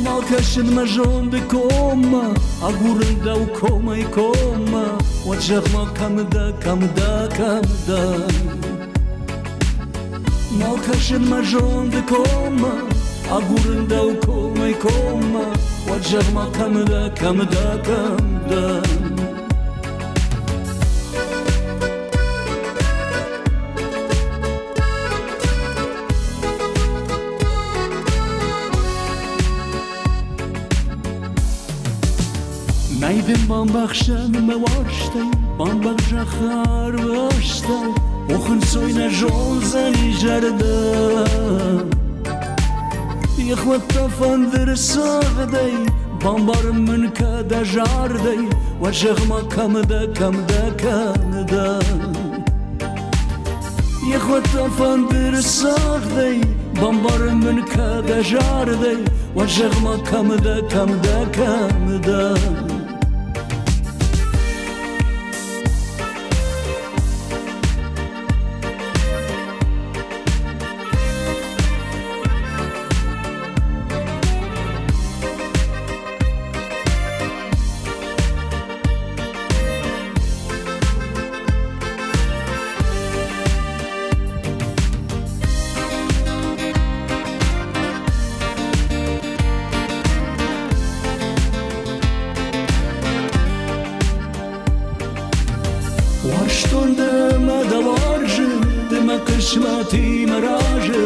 Нал кӕсын мӕ зонды коммӕ, агурын дӕу комӕй коммӕ, уӕд зӕгъ-ма кӕм дӕ, кӕм дӕ, кӕм дӕ. Нал кӕсын мӕ зонды коммӕ, агурын дӕу комӕй коммӕ, уӕд зӕгъ-ма, кӕм дӕ, кӕм дӕ, кӕм дӕ? Нӕй дын бамбӕхсӕн мӕ уарзтӕй, бамбӕхсӕ арвы охынцой нӕ зондзӕни зӕрдӕ. Йӕхуӕдтӕ фӕндыры цагъдӕй, бамбарын мын кӕд ӕз ардӕй, уӕд зӕгъ-ма, кӕм дӕ, кӕм дӕ, кӕм дӕ? Йӕхуӕдтӕ фӕндыры цагъдӕй, бамбарын мын кӕд ӕз ардӕй, уӕд зӕгъ-ма, кӕм дӕ, кӕм дӕ, кӕм дӕ? Уарзтон дӕ мӕ дӕ уарзын, ды мӕ хъысмӕтимӕ разы,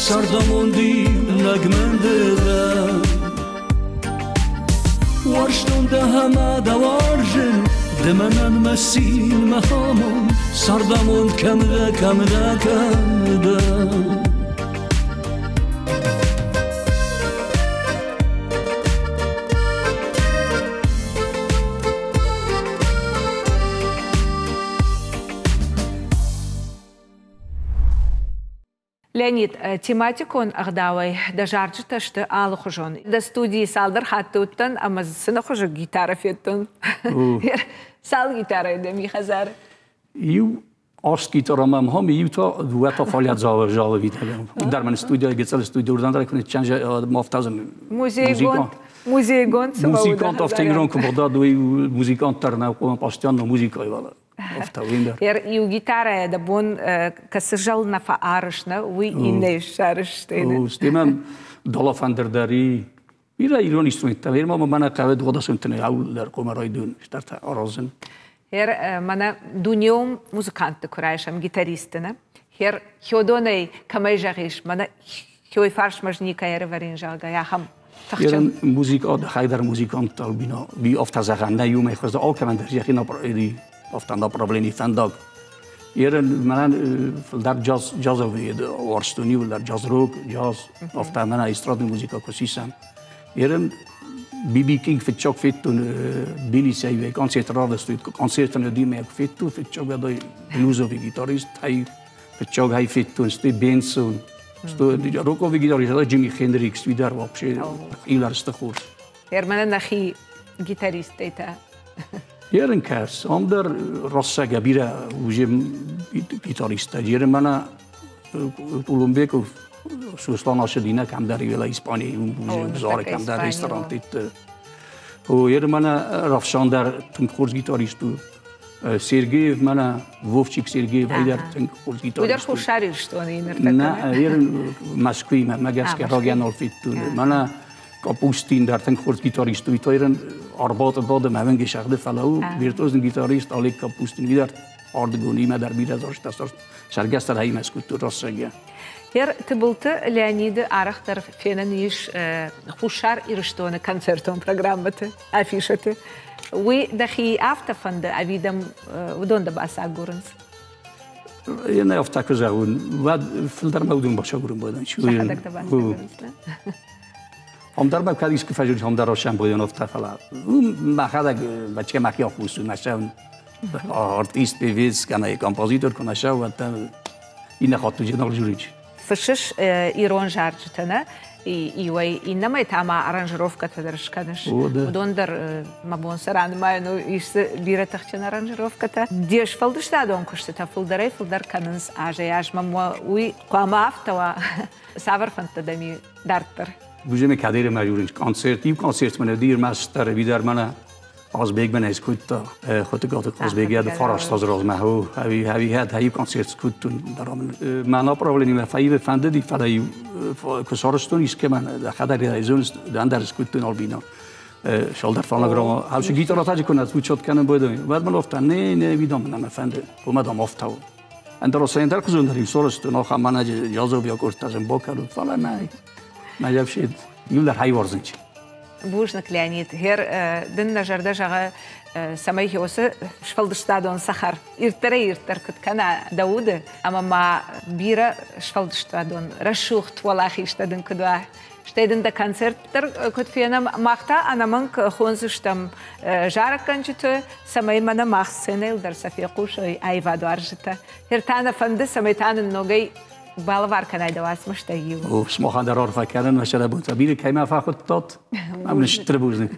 цардамонд иунӕг мӕн ды дӕ. Уарзтон дӕ ӕмӕ дӕ уарзын, ды мӕнӕн мӕ цин, мӕ амонд, цардамонд кӕм дӕ, кӕм дӕ, кӕм дӕ. Леонид, тематикон ӕгъдауӕй дӕ зарджытӕ сты алыхуызон. Дӕ студийы цалдӕр хатты уыдтӕн ӕмӕ дзы цы хуызы гитарӕ федтон. Цал гитарӕйы дӕм и хӕдзары? Иу аст гитара мӕм хам, иу та дыууӕ та фалӕдзалы залы витӕгӕм. Дӕр мын студия, гецел студия урдан дӕр куы чанжа мафтазын. Музейгонд, музейгонд цы Музыкант автоигрон куы богдад, уый музыкант дӕр нӕ хъуамӕ постоянно музыкайы вала. Ер иу гитарӕйӕ дӕ бон кӕцы зӕл нӕ фӕарыс, нӕ, уый иннӕйы ссарыс стӕй. Стӕй мӕм далафӕндыр дӕр и бирӕ ирон инструменттӕ. Ер ма мӕнӕ хъӕуы дыууадӕсӕнтӕ аулдӕр хъуамӕ райдайон стӕртӕ аразын. Ер мӕнӕ дунеон музыкантты куы райсӕм, гитаристты, нӕ? Хер хёдонӕй кӕмӕй зӕгъис, мӕнӕ хёй фарсмӕ никӕй ӕрӕвӕрин, зӕгъгӕ, ахӕм тыхджын. Музыка, хайдар музыкант бина би афтӕ зӕгъӕн нӕ иумӕ хуызы алкӕмӕн дӕр йӕхи афтӕ направлени фӕндаг. Ерен мӕнӕн фылдӕр джаз джазовый уарзтон иуылдӕр джаз-рок, джаз, афтӕ мӕнӕ эстрадный музыка куы сисӕм. Ерен Биби Кинг фыццаг федтон Тбилисӕй концерт равдыстой, концертӕн уыди федтон фыццаг ӕдой блюзовый гитарист, хай фыццаг хай федтон, сты Бенсон, сты роковый гитарист, Джимми Хендрикс, уый дӕр вообще хъилӕрсты хорз. Ермӕнӕн нӕхи гитаристтӕй та? Ерын кӕс, ам дӕр рассӕгӕ бирӕ уже гитаристтӕ. Ерын мӕнӕ Улумбеков Суслан Ашедина кӕмдӕр ивела Испанийы, уже зары кӕмдӕр ресторанты. О, ерын мӕнӕ Равшан дӕр тынг хорз гитарист у. Сергеев мӕнӕ Вовчик Сергеев дӕр тынг хорз гитарист. Уый дӕр Хуссар Ирыстоны ныртӕккӕ. Нӕ, ерын Мӕскуыимӕ, мӕ гӕсгӕ рагӕнал федтон. Мӕнӕ Капустин дӕр тынг хорз гитарист у. Тойрын Арбаты бады мӕвенге шахды фӕлӕ у виртуозный гитарист Олег Капустин дӕр ардыгонимӕ дӕр бирӕ зарста сӕргӕстӕр хаймӕ скульптур рассӕгӕ. Ер Тыбылты Леониды арӕхдӕр фенӕн ис Хуссар Ирыстоны концертон программӕты, афишӕты. Уый дӕхи афтӕ фӕнды, ӕви дӕм уыдон дӕ бацагурынц? Нӕ афтӕ куы зӕгъон, уӕд фылдӕр мӕ уыдон бацагурын байдайын. Сӕхӕдӕг дӕ бацагурынц, нӕ? Ам дӕр мӕ кӕд искуы фӕзынд, ам дӕр сӕмбӕлон афтӕ, фӕлӕ мӕхӕдӕг бачка мӕхи аххос у, мӕ артист, певец, кӕнӕ композитор куы нӕ сӕ, уӕд иннӕ хатт уыдзӕн жюрич. Фыссыс ирон зарджытӕ, нӕ? Иуӕй иннӕмӕй та ма аранжировкӕтӕ дӕр скӕныс. Уыдон дӕр мӕ бон сӕ ранымайын у, ис дзы бирӕ тыхджын аранжировкӕтӕ. Де сфӕлдыстадон куыстытӕ фылдӕрӕй-фылдӕр кӕнынц азӕй-азмӕ. Уый хъуамӕ афтӕ уа. Цавӕр фӕндтӕ дӕм и дарддӕр? Уже ме кадере ма юринч концерт, иу концерт мӕнӕ дир мастер, видар мӕнӕ. Хъазбег мӕнӕ скодта, Хотыгаты Хъазбег йӕ 9 азы размӕ ӕви хӕд хӕйы концерт скодтон. Мӕ направлениемӕ фӕивы фӕндыди, фӕлӕ-иу куы сарӕзтон искӕмӕн, дӕхӕдӕг ӕй зоныс, ӕндӕр скодтон Альбина. Шалдар фонограмма. Хавшы гитара таджи куы звучат кӕнын байдайы. Уӕд мын офта, не, не, видам мӕ фӕнды. Уымӕ дам офтау. Ӕндӕр осӕндӕр хуызон дӕр сарӕзтон, ахӕм мӕнӕ джазовья къордтӕ зын бакӕнут, фӕлӕ нӕй. Мӕ ӕфсид иулдӕр хайварзынчи. Бузныг, Леонид. Гъер дын нӕ зӕрдӕ зӕгъы, цӕмӕй уыцы сфӕлдыстадон цӕхӕр ирддӕрӕй-ирддӕр куыд кӕна дӕ уды, ӕмӕ ма бирӕ сфӕлдыстадон рӕсугъд уӕлахизтӕ дын куыд уа. Стӕй дын дӕ концерт дӕр куыд фенӕм, мах та ӕнӕмӕнг хондзыстӕм зарӕггӕнджыты, цӕмӕй мӕнӕ мах сценӕйыл дӕр сӕ фехъусой аивадуарзджытӕ. Гъер та нӕ фӕнды, цӕмӕй та нын ногӕй балӕвар кӕнай дӕ уацмыстӕй иу. О, сымахӕн дӕр арфӕ кӕнын, мӕ сӕрӕбонтӕ бирӕ кӕй мӕ фӕхуыдтат. Ӕмӕ стыр бузныг.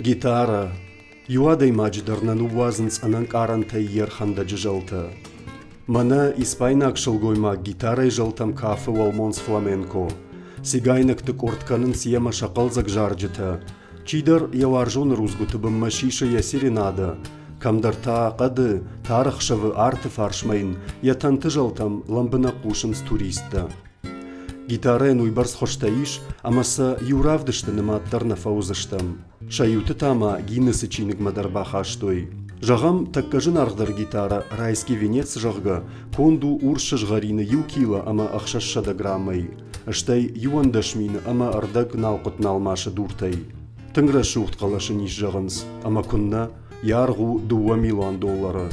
Гитарӕ. Иу адӕймаджы дӕр нӕ ныууадзынц ӕнӕнкъарӕнтӕй йе рхӕндӕджы зӕлтӕ. Мӕнӕ испайнаг сылгоймаг гитарӕйы зӕлтӕм кафы уӕлмонц фламенко. Цигайнӕгты къорд кӕнынц йемӕ сӕ хъӕлдзӕг зарджытӕ. Чидӕр йӕ уарзоны рудзгуыты бынмӕ сисы йӕ серенадӕ, кӕмдӕр та хъӕды, тар ӕхсӕвы арты фарсмӕ йын йӕ тӕнты зӕлтӕм лӕмбынӕг хъусынц туристтӕ. Гитарӕйӕн уыйбӕрц хуызтӕ ис, ӕмӕ сӕ иу равдысты нымад дӕр нӕ фӕуыдзыстӕм. Сӕ иуты та ма Гиннесы чиныгмӕ дӕр бахастой. Зӕгъӕм, тӕккӕ зынаргъдӕр гитарӕ «Райский венец», зӕгъгӕ, конд у урс сызгъӕрины иу кило ӕмӕ 600 граммӕй, стӕй 11 000 ӕмӕ ӕрдӕг налхъуыт-налмасы дуртӕй. Тынг рӕсугъд хъӕлӕс ын ис зӕгъынц, ӕмӕ куыннӕ, йӕ аргъ у 2 милуан доллары.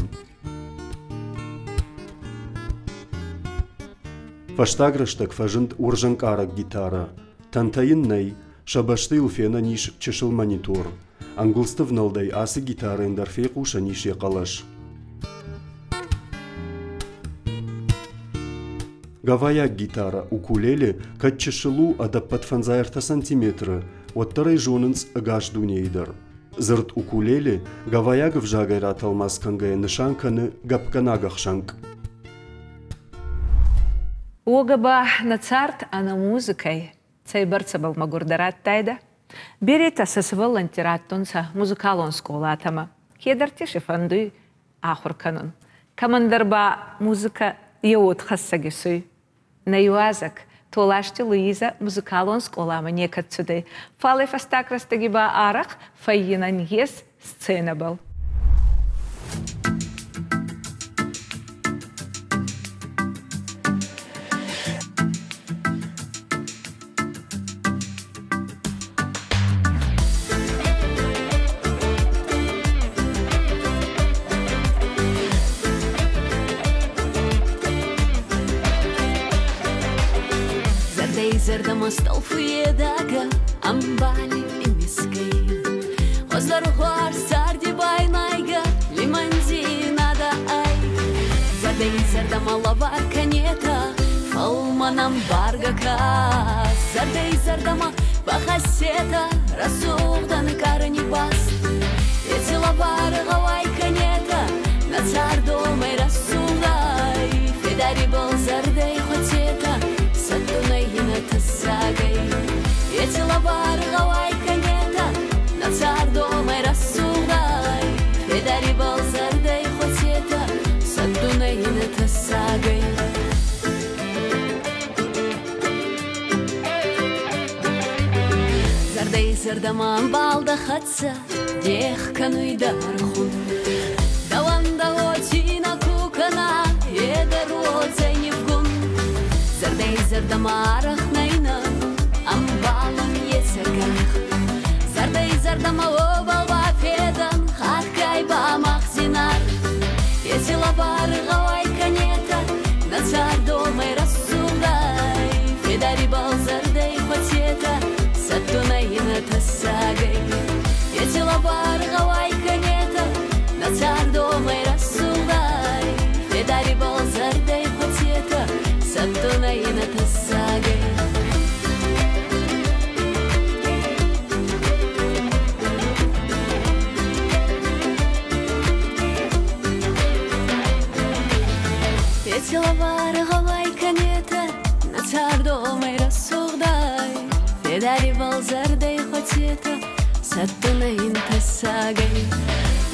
Фӕстаг рӕстӕг фӕзынд уырзӕнкъарӕг гитарӕ. Тӕнтӕ йын нӕй, сӕ бӕсты йыл фенӕн ис чысыл монитор. Ӕнгуылдзты внӕлдӕй ацы гитарӕйӕн дӕр фехъусӕн ис йӕ хъӕлӕс. Гавайаг гитарӕ укулеле кӕд чысыл у ӕдӕппӕт 53 сантиметры, уӕддӕр ӕй зонынц ӕгас дунейы дӕр. Дзырд укулеле гавайаг ӕвзагӕй ратӕлмац кӕнгӕйӕ нысан кӕны гӕпгӕнаг ӕхсӕнкъ. Уогӕ ба нӕ цард ӕнӕ музыкӕй цӕйбӕрцӕбӕл мӕгурдӕр адтайдӕ? Беретӕ сӕ сувӕллӕнтти раттунцӕ музыкалон скъолатӕмӕ. Кедӕрти си фӕндуй ахур кӕнун. Кӕмӕндӕр ба музыкӕ е уодхӕссӕг исуй. Нӕ иуазӕг Толасти Луизӕ музыкалон скъоламӕ некӕд цудӕй, фал ӕ фӕстаг рӕстӕги ба арӕх фӕййинӕн ес сценӕбӕл. Зӕрдӕй зӕрдӕмӕ стъӕлфуедагӕ ӕмбали имисгӕй. Хуӕздӕр хуарз царди байнайгӕ лимӕндзийнадӕ ӕй. Зӕрдӕй зӕрдӕмӕ лӕвар кӕнетӕ фӕлмӕн ӕмбаргӕ кас. Зӕрдӕй зӕрдӕмӕ бахӕссетӕ рӕсугъд ӕнкъарӕни баст. Еци лӕвар гъӕуай кӕнетӕ нӕ цардомӕй рӕсугъдӕй. Федари бал зӕрдӕй хуӕцетӕ сӕттунӕй ин тӕссагӕй. Еци лӕвар гъӕуай кӕнетӕ нӕ цардомӕй рӕсугъдӕй. Федари бал зӕрдӕй хуӕцетӕ сӕттунӕй ин тӕссагӕй. Зӕрдӕй зӕрдӕмӕ ӕмбал дӕ хӕццӕ дех кӕнуй дӕ ӕрхун. Дӕуӕн дӕ уоцийнӕ ку кӕна, е дӕр уодзӕй нивгун. Зӕрдӕй зӕрдӕмӕ арӕх нӕйнӕ ӕмбалӕн е цӕгах. Зӕрдӕй зӕрдӕмӕ уобӕл бафедӕн, хатгай ба мах зинаргъ. Еци лӕвар гъӕуай кӕнетӕ нӕ цардомӕй рӕсугъдӕй. Федари бал зӕрдӕй хуӕцетӕ сӕттунӕй ин тӕссагӕй. Еци лӕвар гъӕуай кӕнетӕ нӕ цардомӕй рӕсугъдӕй. Федари бал зӕрдӕй хуӕцетӕ сӕттунӕй ин тӕссагӕй. Еци лӕвар гъӕуай кӕнетӕ нӕ цардомӕй рӕсугъдӕй. Федари бал зӕрдӕй хуӕцетӕ сӕттунӕй ин тӕссагӕй.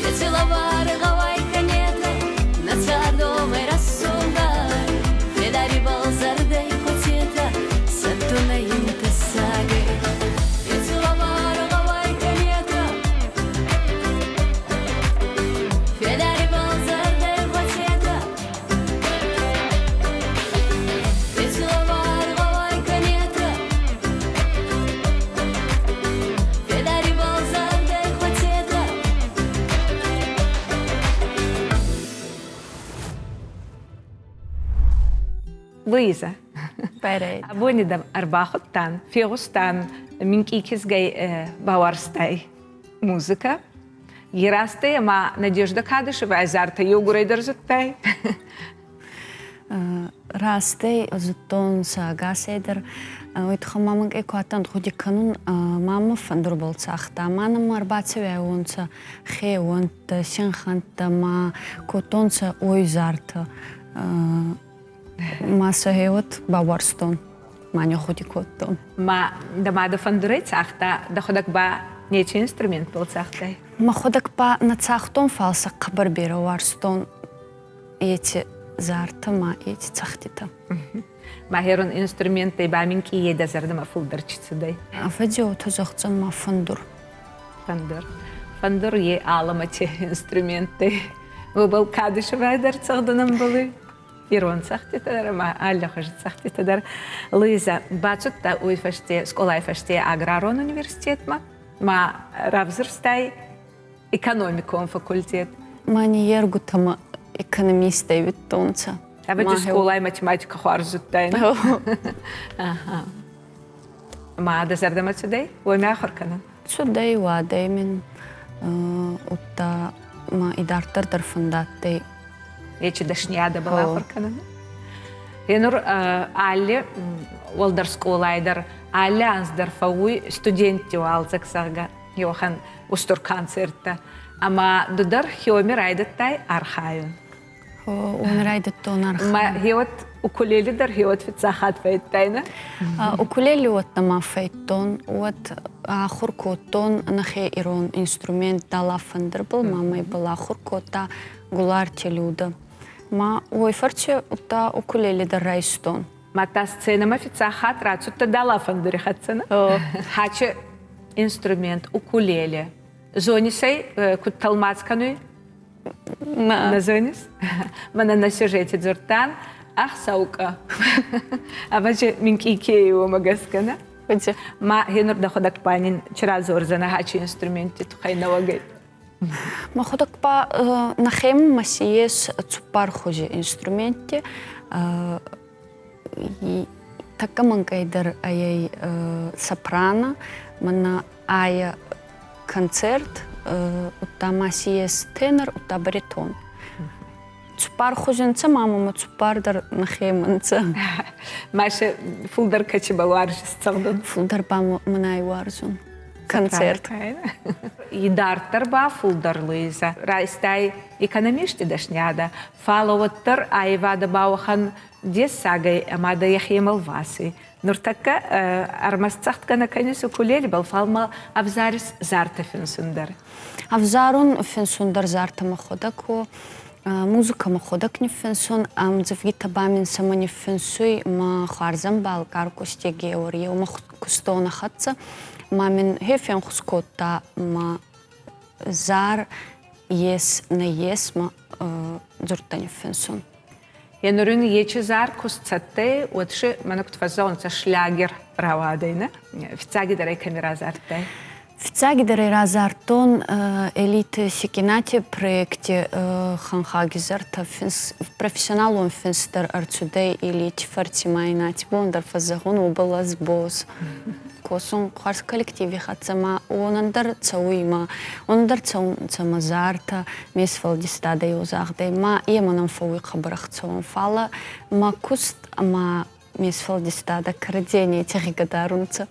Еци лӕвар гъӕуай кӕнетӕ нӕ цардомӕй рӕсугъдӕй. Федари бал зӕрдӕй хуӕцетӕ сӕттунӕй ин тӕссагӕй. Еци лӕвар гъӕуай кӕнетӕ Федари бал зӕрдӕй хуӕцетӕ Еци лӕвар гъӕуай кӕнетӕ Федари бал зӕрдӕй хуӕцетӕ. Луизӕ, Байрай. абони дӕм ӕрбахудтан, фегъустан минкъий кизгӕй бауарзтай музыкӕ. Ерастӕй ӕма Надежда Кадышевай зартӕ еугурӕй дӕр зудтай? Растӕй зудтонцӕ ӕгасӕй дӕр. Уой туххӕн ма мӕн ку адтӕн гъуди кӕнун, мамӕ фӕндурбӕл цагъта, ма нӕмӕ ӕрбацӕуиуонцӕ хеуӕнттӕ, синхӕнттӕ ма кодтонцӕ уой зартӕ. Ма сӕ гъеуӕд бауарзтон, ма не гъуди кодтон. Ма дӕ мадӕ фӕндурӕй цагъта, дӕхуӕдӕг ба нечи инструментбӕл цагътай? Мӕхуӕдӕг ба нӕ цагътон, фал сӕ хъӕбӕр берӕ уарзтон еци зартӕ ма еци цӕгъдтитӕ. Махерон инструменттӕй ба минкъиййӕй дӕ зӕрдӕмӕ фулдӕр чи цудӕй? Ӕвӕдзи, уотӕ зӕгъдзӕн ма фӕндур. Фӕндур. Фӕндур е алӕмӕти инструменттӕй. Уобӕл кади сувӕй дӕр цӕгъдун ӕмбӕлуй. Ирон цӕгъдтитӕ дӕр ӕма аллихузи цӕгъдтитӕ дӕр. Луизӕ, бацудтӕ уой фӕсте скъолай фӕсте аграрон университетмӕ, ма равзурстай экономикон факультет. Мӕ ниййергутӕмӕ экономисттӕй уидтонцӕ. Ӕвӕдзи скъолай математикӕ хуарз зудтай. Ма дӕ зӕрдӕмӕ цудӕй уоми ахур кӕнун? Цудӕй, уадӕй мин удта ма идарддӕр дӕр фӕндадтӕй. Ечи дӕсниадӕбӕл ахур кӕнун. Енур алли уӕлдӕр скъолай дӕр алли анз дӕр фӕууй студентти уалдзӕг, зӕгъгӕ, еуӕхӕн устур концерттӕ. Ӕма ду дӕр хеуоми райдӕдтай архайун. Уоми райдӕдтон архайун. Ма хеуӕт укулеле дӕр хеуӕт фиццаг хатт фӕйдтай, нӕ? Укулеле уӕдта ма фӕйдтон, уӕд ахур кодтон нӕхе ирон инструмент дала фӕндырбыл, мамӕ ибӕл ахур кодта Гуларти Люда. Ма уой фӕрци удта укулеле дӕр райстон. Мадта сценӕмӕ фиццаг хатт рацудтӕ дала фӕндури хӕццӕ, нӕ? Хачи инструмент укулеле. Зонисӕй куд тӕлмац кӕнуй? Нӕ зонис? Мӕнӕ нӕ сюжети дзурдтан ӕхсӕукъа. Ӕвӕдзи минкъий ке уомӕ гӕсгӕ, нӕ? Ма хенур дӕхуӕдӕг ба нин чи радзордзӕнӕ хачи инструментти туххӕй нӕуӕгӕй? Мӕхуӕдӕг ба нӕхемӕ ма си ес цуппар хузи инструментти. Тӕккӕ мӕнкъӕйдӕр ӕй сопрано, мӕнӕ айӕ концерт, удта ма си ес тенор, удта баритон. Цуппар хузи нцӕ, ма мӕмӕ цуппар дӕр нӕхемӕ нцӕ. Маша, фулдӕр кӕцибӕл уарзис цӕгъдун? Фулдӕр ба мӕнӕй уарзун концерт. Идарддӕр ба фулдӕр, Луиза, райстай экономисти дӕсниадӕ, фал уӕддӕр аивадӕ ба уӕхӕн дессагӕй ӕма дӕ йӕхемӕ лваси. Нуртӕккӕ ӕрмӕст цӕгъдгӕнӕ кӕнис укулелебӕл, фал ма ӕвзарис зартӕ финсун дӕр. Ӕвзарун финсун дӕр зартӕ мӕхуӕдӕг ко музыка мӕхуӕдӕг ниффинсун, ӕмдзӕвгитӕ ба мин цӕмӕ ниффинсуй мӕ хуарзӕмбал Каркусти Геор, еумӕ кустон ӕ хӕццӕ, ма мин хе фенхус кодта ма зар ес нӕййес ма дзурдтӕ ниффинсун. Енурин ечи зар куст цӕттӕй, уӕд ши мӕнӕ куд фӕззӕгъунцӕ, шлягер рауадӕй, нӕ? Фиццагидӕр ӕй кӕми разардтай? Фиццагидӕр ӕй разардтон элиты Секинати проекти ханхаги зартӕ профессионалон финст дӕр ӕрцудӕй элити фӕрци ма ин аци бон дӕр фӕззӕгъун, уобӕл ӕз боз. Косун хуарз коллективи хӕццӕ ма уонӕн дӕр цӕуй ма уонӕн дӕр цӕунцӕ мӕ зартӕ, ме сфӕлдистадӕ еузагъдӕй ма е мӕнӕн фӕууй хъӕбӕр ӕхцӕуӕн. Фалӕ мӕ куст ӕма ме сфӕлдистадӕ кӕрӕдзей неци гъигӕ дарунцӕ.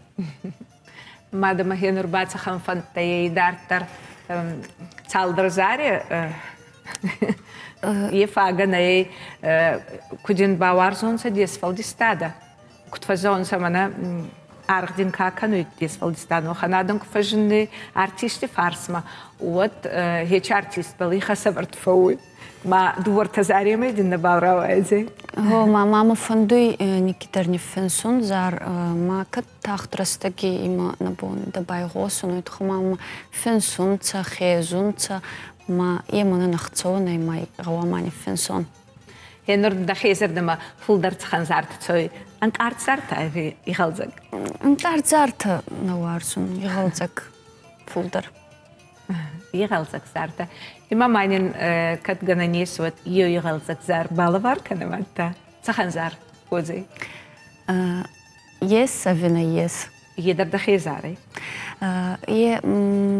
Мадӕмӕ хенур ба цӕхӕн фӕндтӕй идарддӕр цалдӕр зари е фагӕ нӕй, куд ин бауарзонцӕ де сфӕлдистадӕ, куд фӕззӕгъунцӕ, мӕнӕ аргъ дин ка кӕнуй де сфӕлдистадӕн, уӕхӕн адӕм ку фӕззиннуй артисти фарсмӕ, уӕд хечи артистбӕл ихӕсӕвӕрд фӕууй. Ма дууӕртӕ заремӕй дин нӕбал рауайдзӕй. Гъо, ма мӕмӕ фӕндуй никкидӕр ниффинсун зар, ма кӕд тагъд рӕстӕги имӕ нӕ бон дӕ байгъосун, уой туххӕй ма финсунцӕ, хезунцӕ, ма е мӕнӕн ӕхцӕуӕн ӕй, ма гъӕуама ниффинсон. Енур дӕхе зӕрдӕмӕ фулдӕр цӕхӕн зартӕ цӕуй? Ӕнкъард зартӕ ӕви игъӕлдзӕг? Ӕнкъард зартӕ нӕ уарзун, игъӕлдзӕг фулдӕр. Игъӕлдзӕг зартӕ. Има ма нин кӕд гӕнӕн ес, уӕд еу игъӕлдзӕг зар балӕвар кӕнӕ мадта. Цӕхӕн зар уодзӕй? Ес ӕви нӕййес? Е дӕр дӕхе зарӕй? Е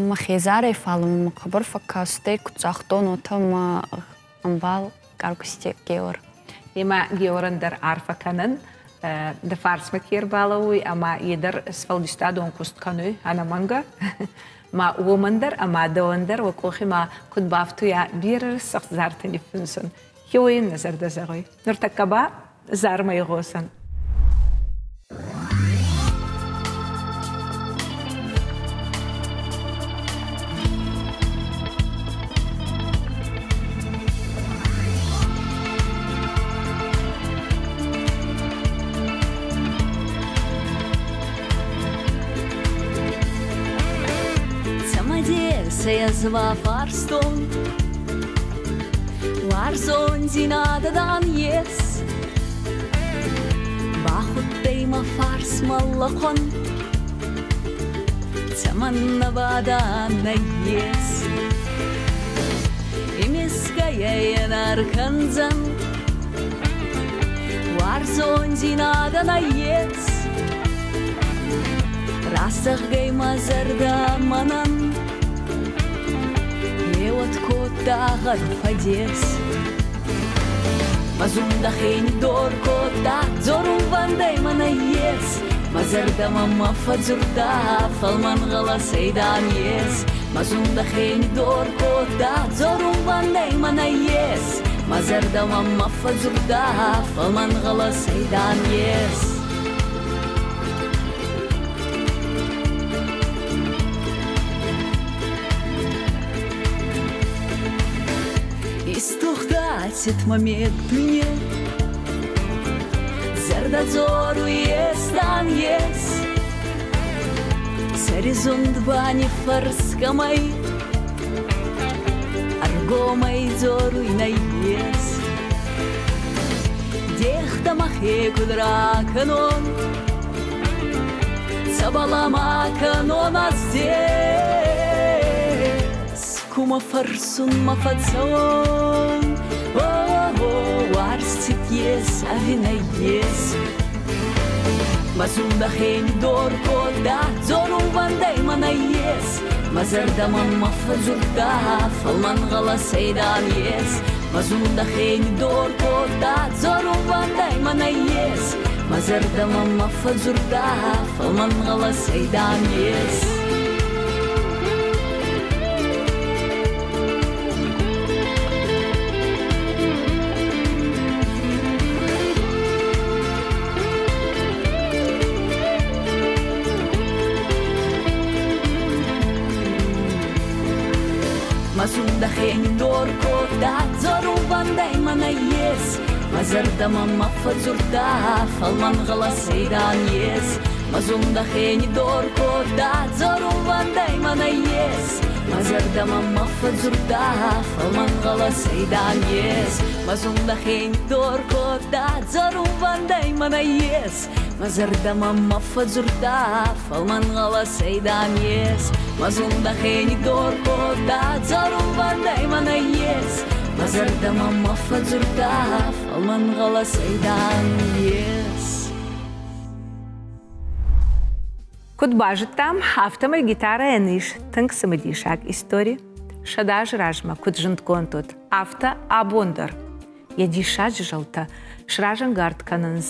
мӕхе зарӕй, фал мӕ хъӕбӕр фӕккастӕй, куд загътон, уотӕ мӕ ӕмбал Каркусти Геор. Ема Георӕн дӕр арфӕ кӕнӕн, дӕ фарсмӕ ке рбалӕууй ӕма е дӕр сфӕлдистадон куст кӕнуй ӕнӕмӕнгӕ. Ма уомӕн дӕр ӕма дӕуӕн дӕр уӕ къохи ма куд бафтуйа берӕ зартӕ ниффинсун. Хеуойӕн нӕ зӕрдӕ зӕгъуй. Нуртӕккӕ ба зармӕ игъосӕн. Цӕмӕдесӕй фарстон, Уарзондзийнадӕ дан ес, Бахудтӕй мӕ фарсмӕ лӕхъуӕн, Цӕмӕннӕ ба дан нӕййес. Имисгӕйӕ ин ӕркӕндзӕн, Уарзондзийнадӕ нӕййес. Рацӕгъгӕй мӕ зӕрдӕ мӕнӕн, Еуӕд кодта гъӕд фӕдес. Мӕ зундахени дор кодта, дзорунвӕндӕй мӕ нӕййес. Мӕ зӕрдӕмӕ мӕ фӕдзурдта, фӕлмӕн гъӕлӕсӕй дан ес. Мӕ зундахени дор кодта, дзорунвӕндӕй мӕ нӕййес. Мӕ зӕрдӕмӕ мӕ фӕдзурдта, фӕлмӕн гъӕлӕсӕй дан ес. Истухтатит момент мне, Зӕрдӕ дзоруй ес дан ес, Сӕризунд ба ниффӕрскӕмӕй, Ӕргомӕй дзоруй нӕййес. Дехтӕ мӕхе куд ракӕнон, Цӕбӕл ма кӕнон ӕз дес, Кумӕ фӕрсунмӕ фӕцӕуон, О, уарзт ес ӕви нӕййес. Мӕ зундахени дор кодта, дзорунвӕндӕй мӕ нӕййес. Мӕ зӕрдӕмӕ мӕ фӕдзурдта, фӕлмӕн гъӕлӕсӕй дан ес. Мӕ зундахени дор кодта, дзорунвӕндӕй мӕ нӕййес. Мӕ зӕрдӕмӕ мӕ фӕдзурдта, фӕлмӕн гъӕлӕсӕй дан ес. Мӕ зундахени дор кодта, дзорунвӕндӕй мӕ нӕййес. Мӕ зӕрдӕмӕ мӕ фӕдзурдта, фӕлмӕн гъӕлӕсӕй дан ес. Мӕ зундахени дор кодта, дзорунвӕндӕй мӕ нӕййес. Мӕ зӕрдӕмӕ мӕ фӕдзурдта, фӕлмӕн гъӕлӕсӕй дан ес. Мӕ зундахени дор кодта, дзорунвӕндӕй мӕ нӕййес. Мӕ зӕрдӕмӕ мӕ фӕдзурдта, фӕлмӕн гъӕлӕсӕй дан ес. Мӕ зундахени дор кодта, дзорунвӕндӕй мӕ нӕййес. Мӕ зӕрдӕмӕ мӕ фӕдзурдта, фӕлмӕн гъӕлӕсӕй дан ес. Куыд базыдтам, афтӕмӕй гитарӕйӕн ис тынг цымыдисаг истори. 100 азы размӕ куыд зындгонд уыд, афтӕ абон дӕр. Йӕ диссаджы зӕлтӕ сразӕнгард кӕнынц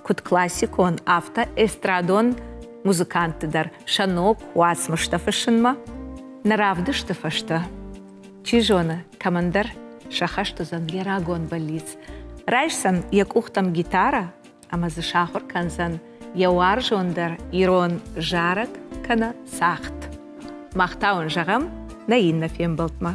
куыд классикон, афтӕ эстрадон музыкантты дӕр сӕ ног уацмыстӕ фыссынмӕ. Нӕ равдысты фӕстӕ, чи зоны, кӕмӕндӕр сӕххӕст уыдзӕн йӕ рагон бӕллиц. Райсдзӕн йӕ къухтӕм гитарӕ ӕмӕ дзы сахуыр кӕндзӕн йӕ уарзондӕр ирон зарӕг кӕнӕ цагъд. Мах та уын зӕгъӕм нӕ иннӕ фембӕлдмӕ.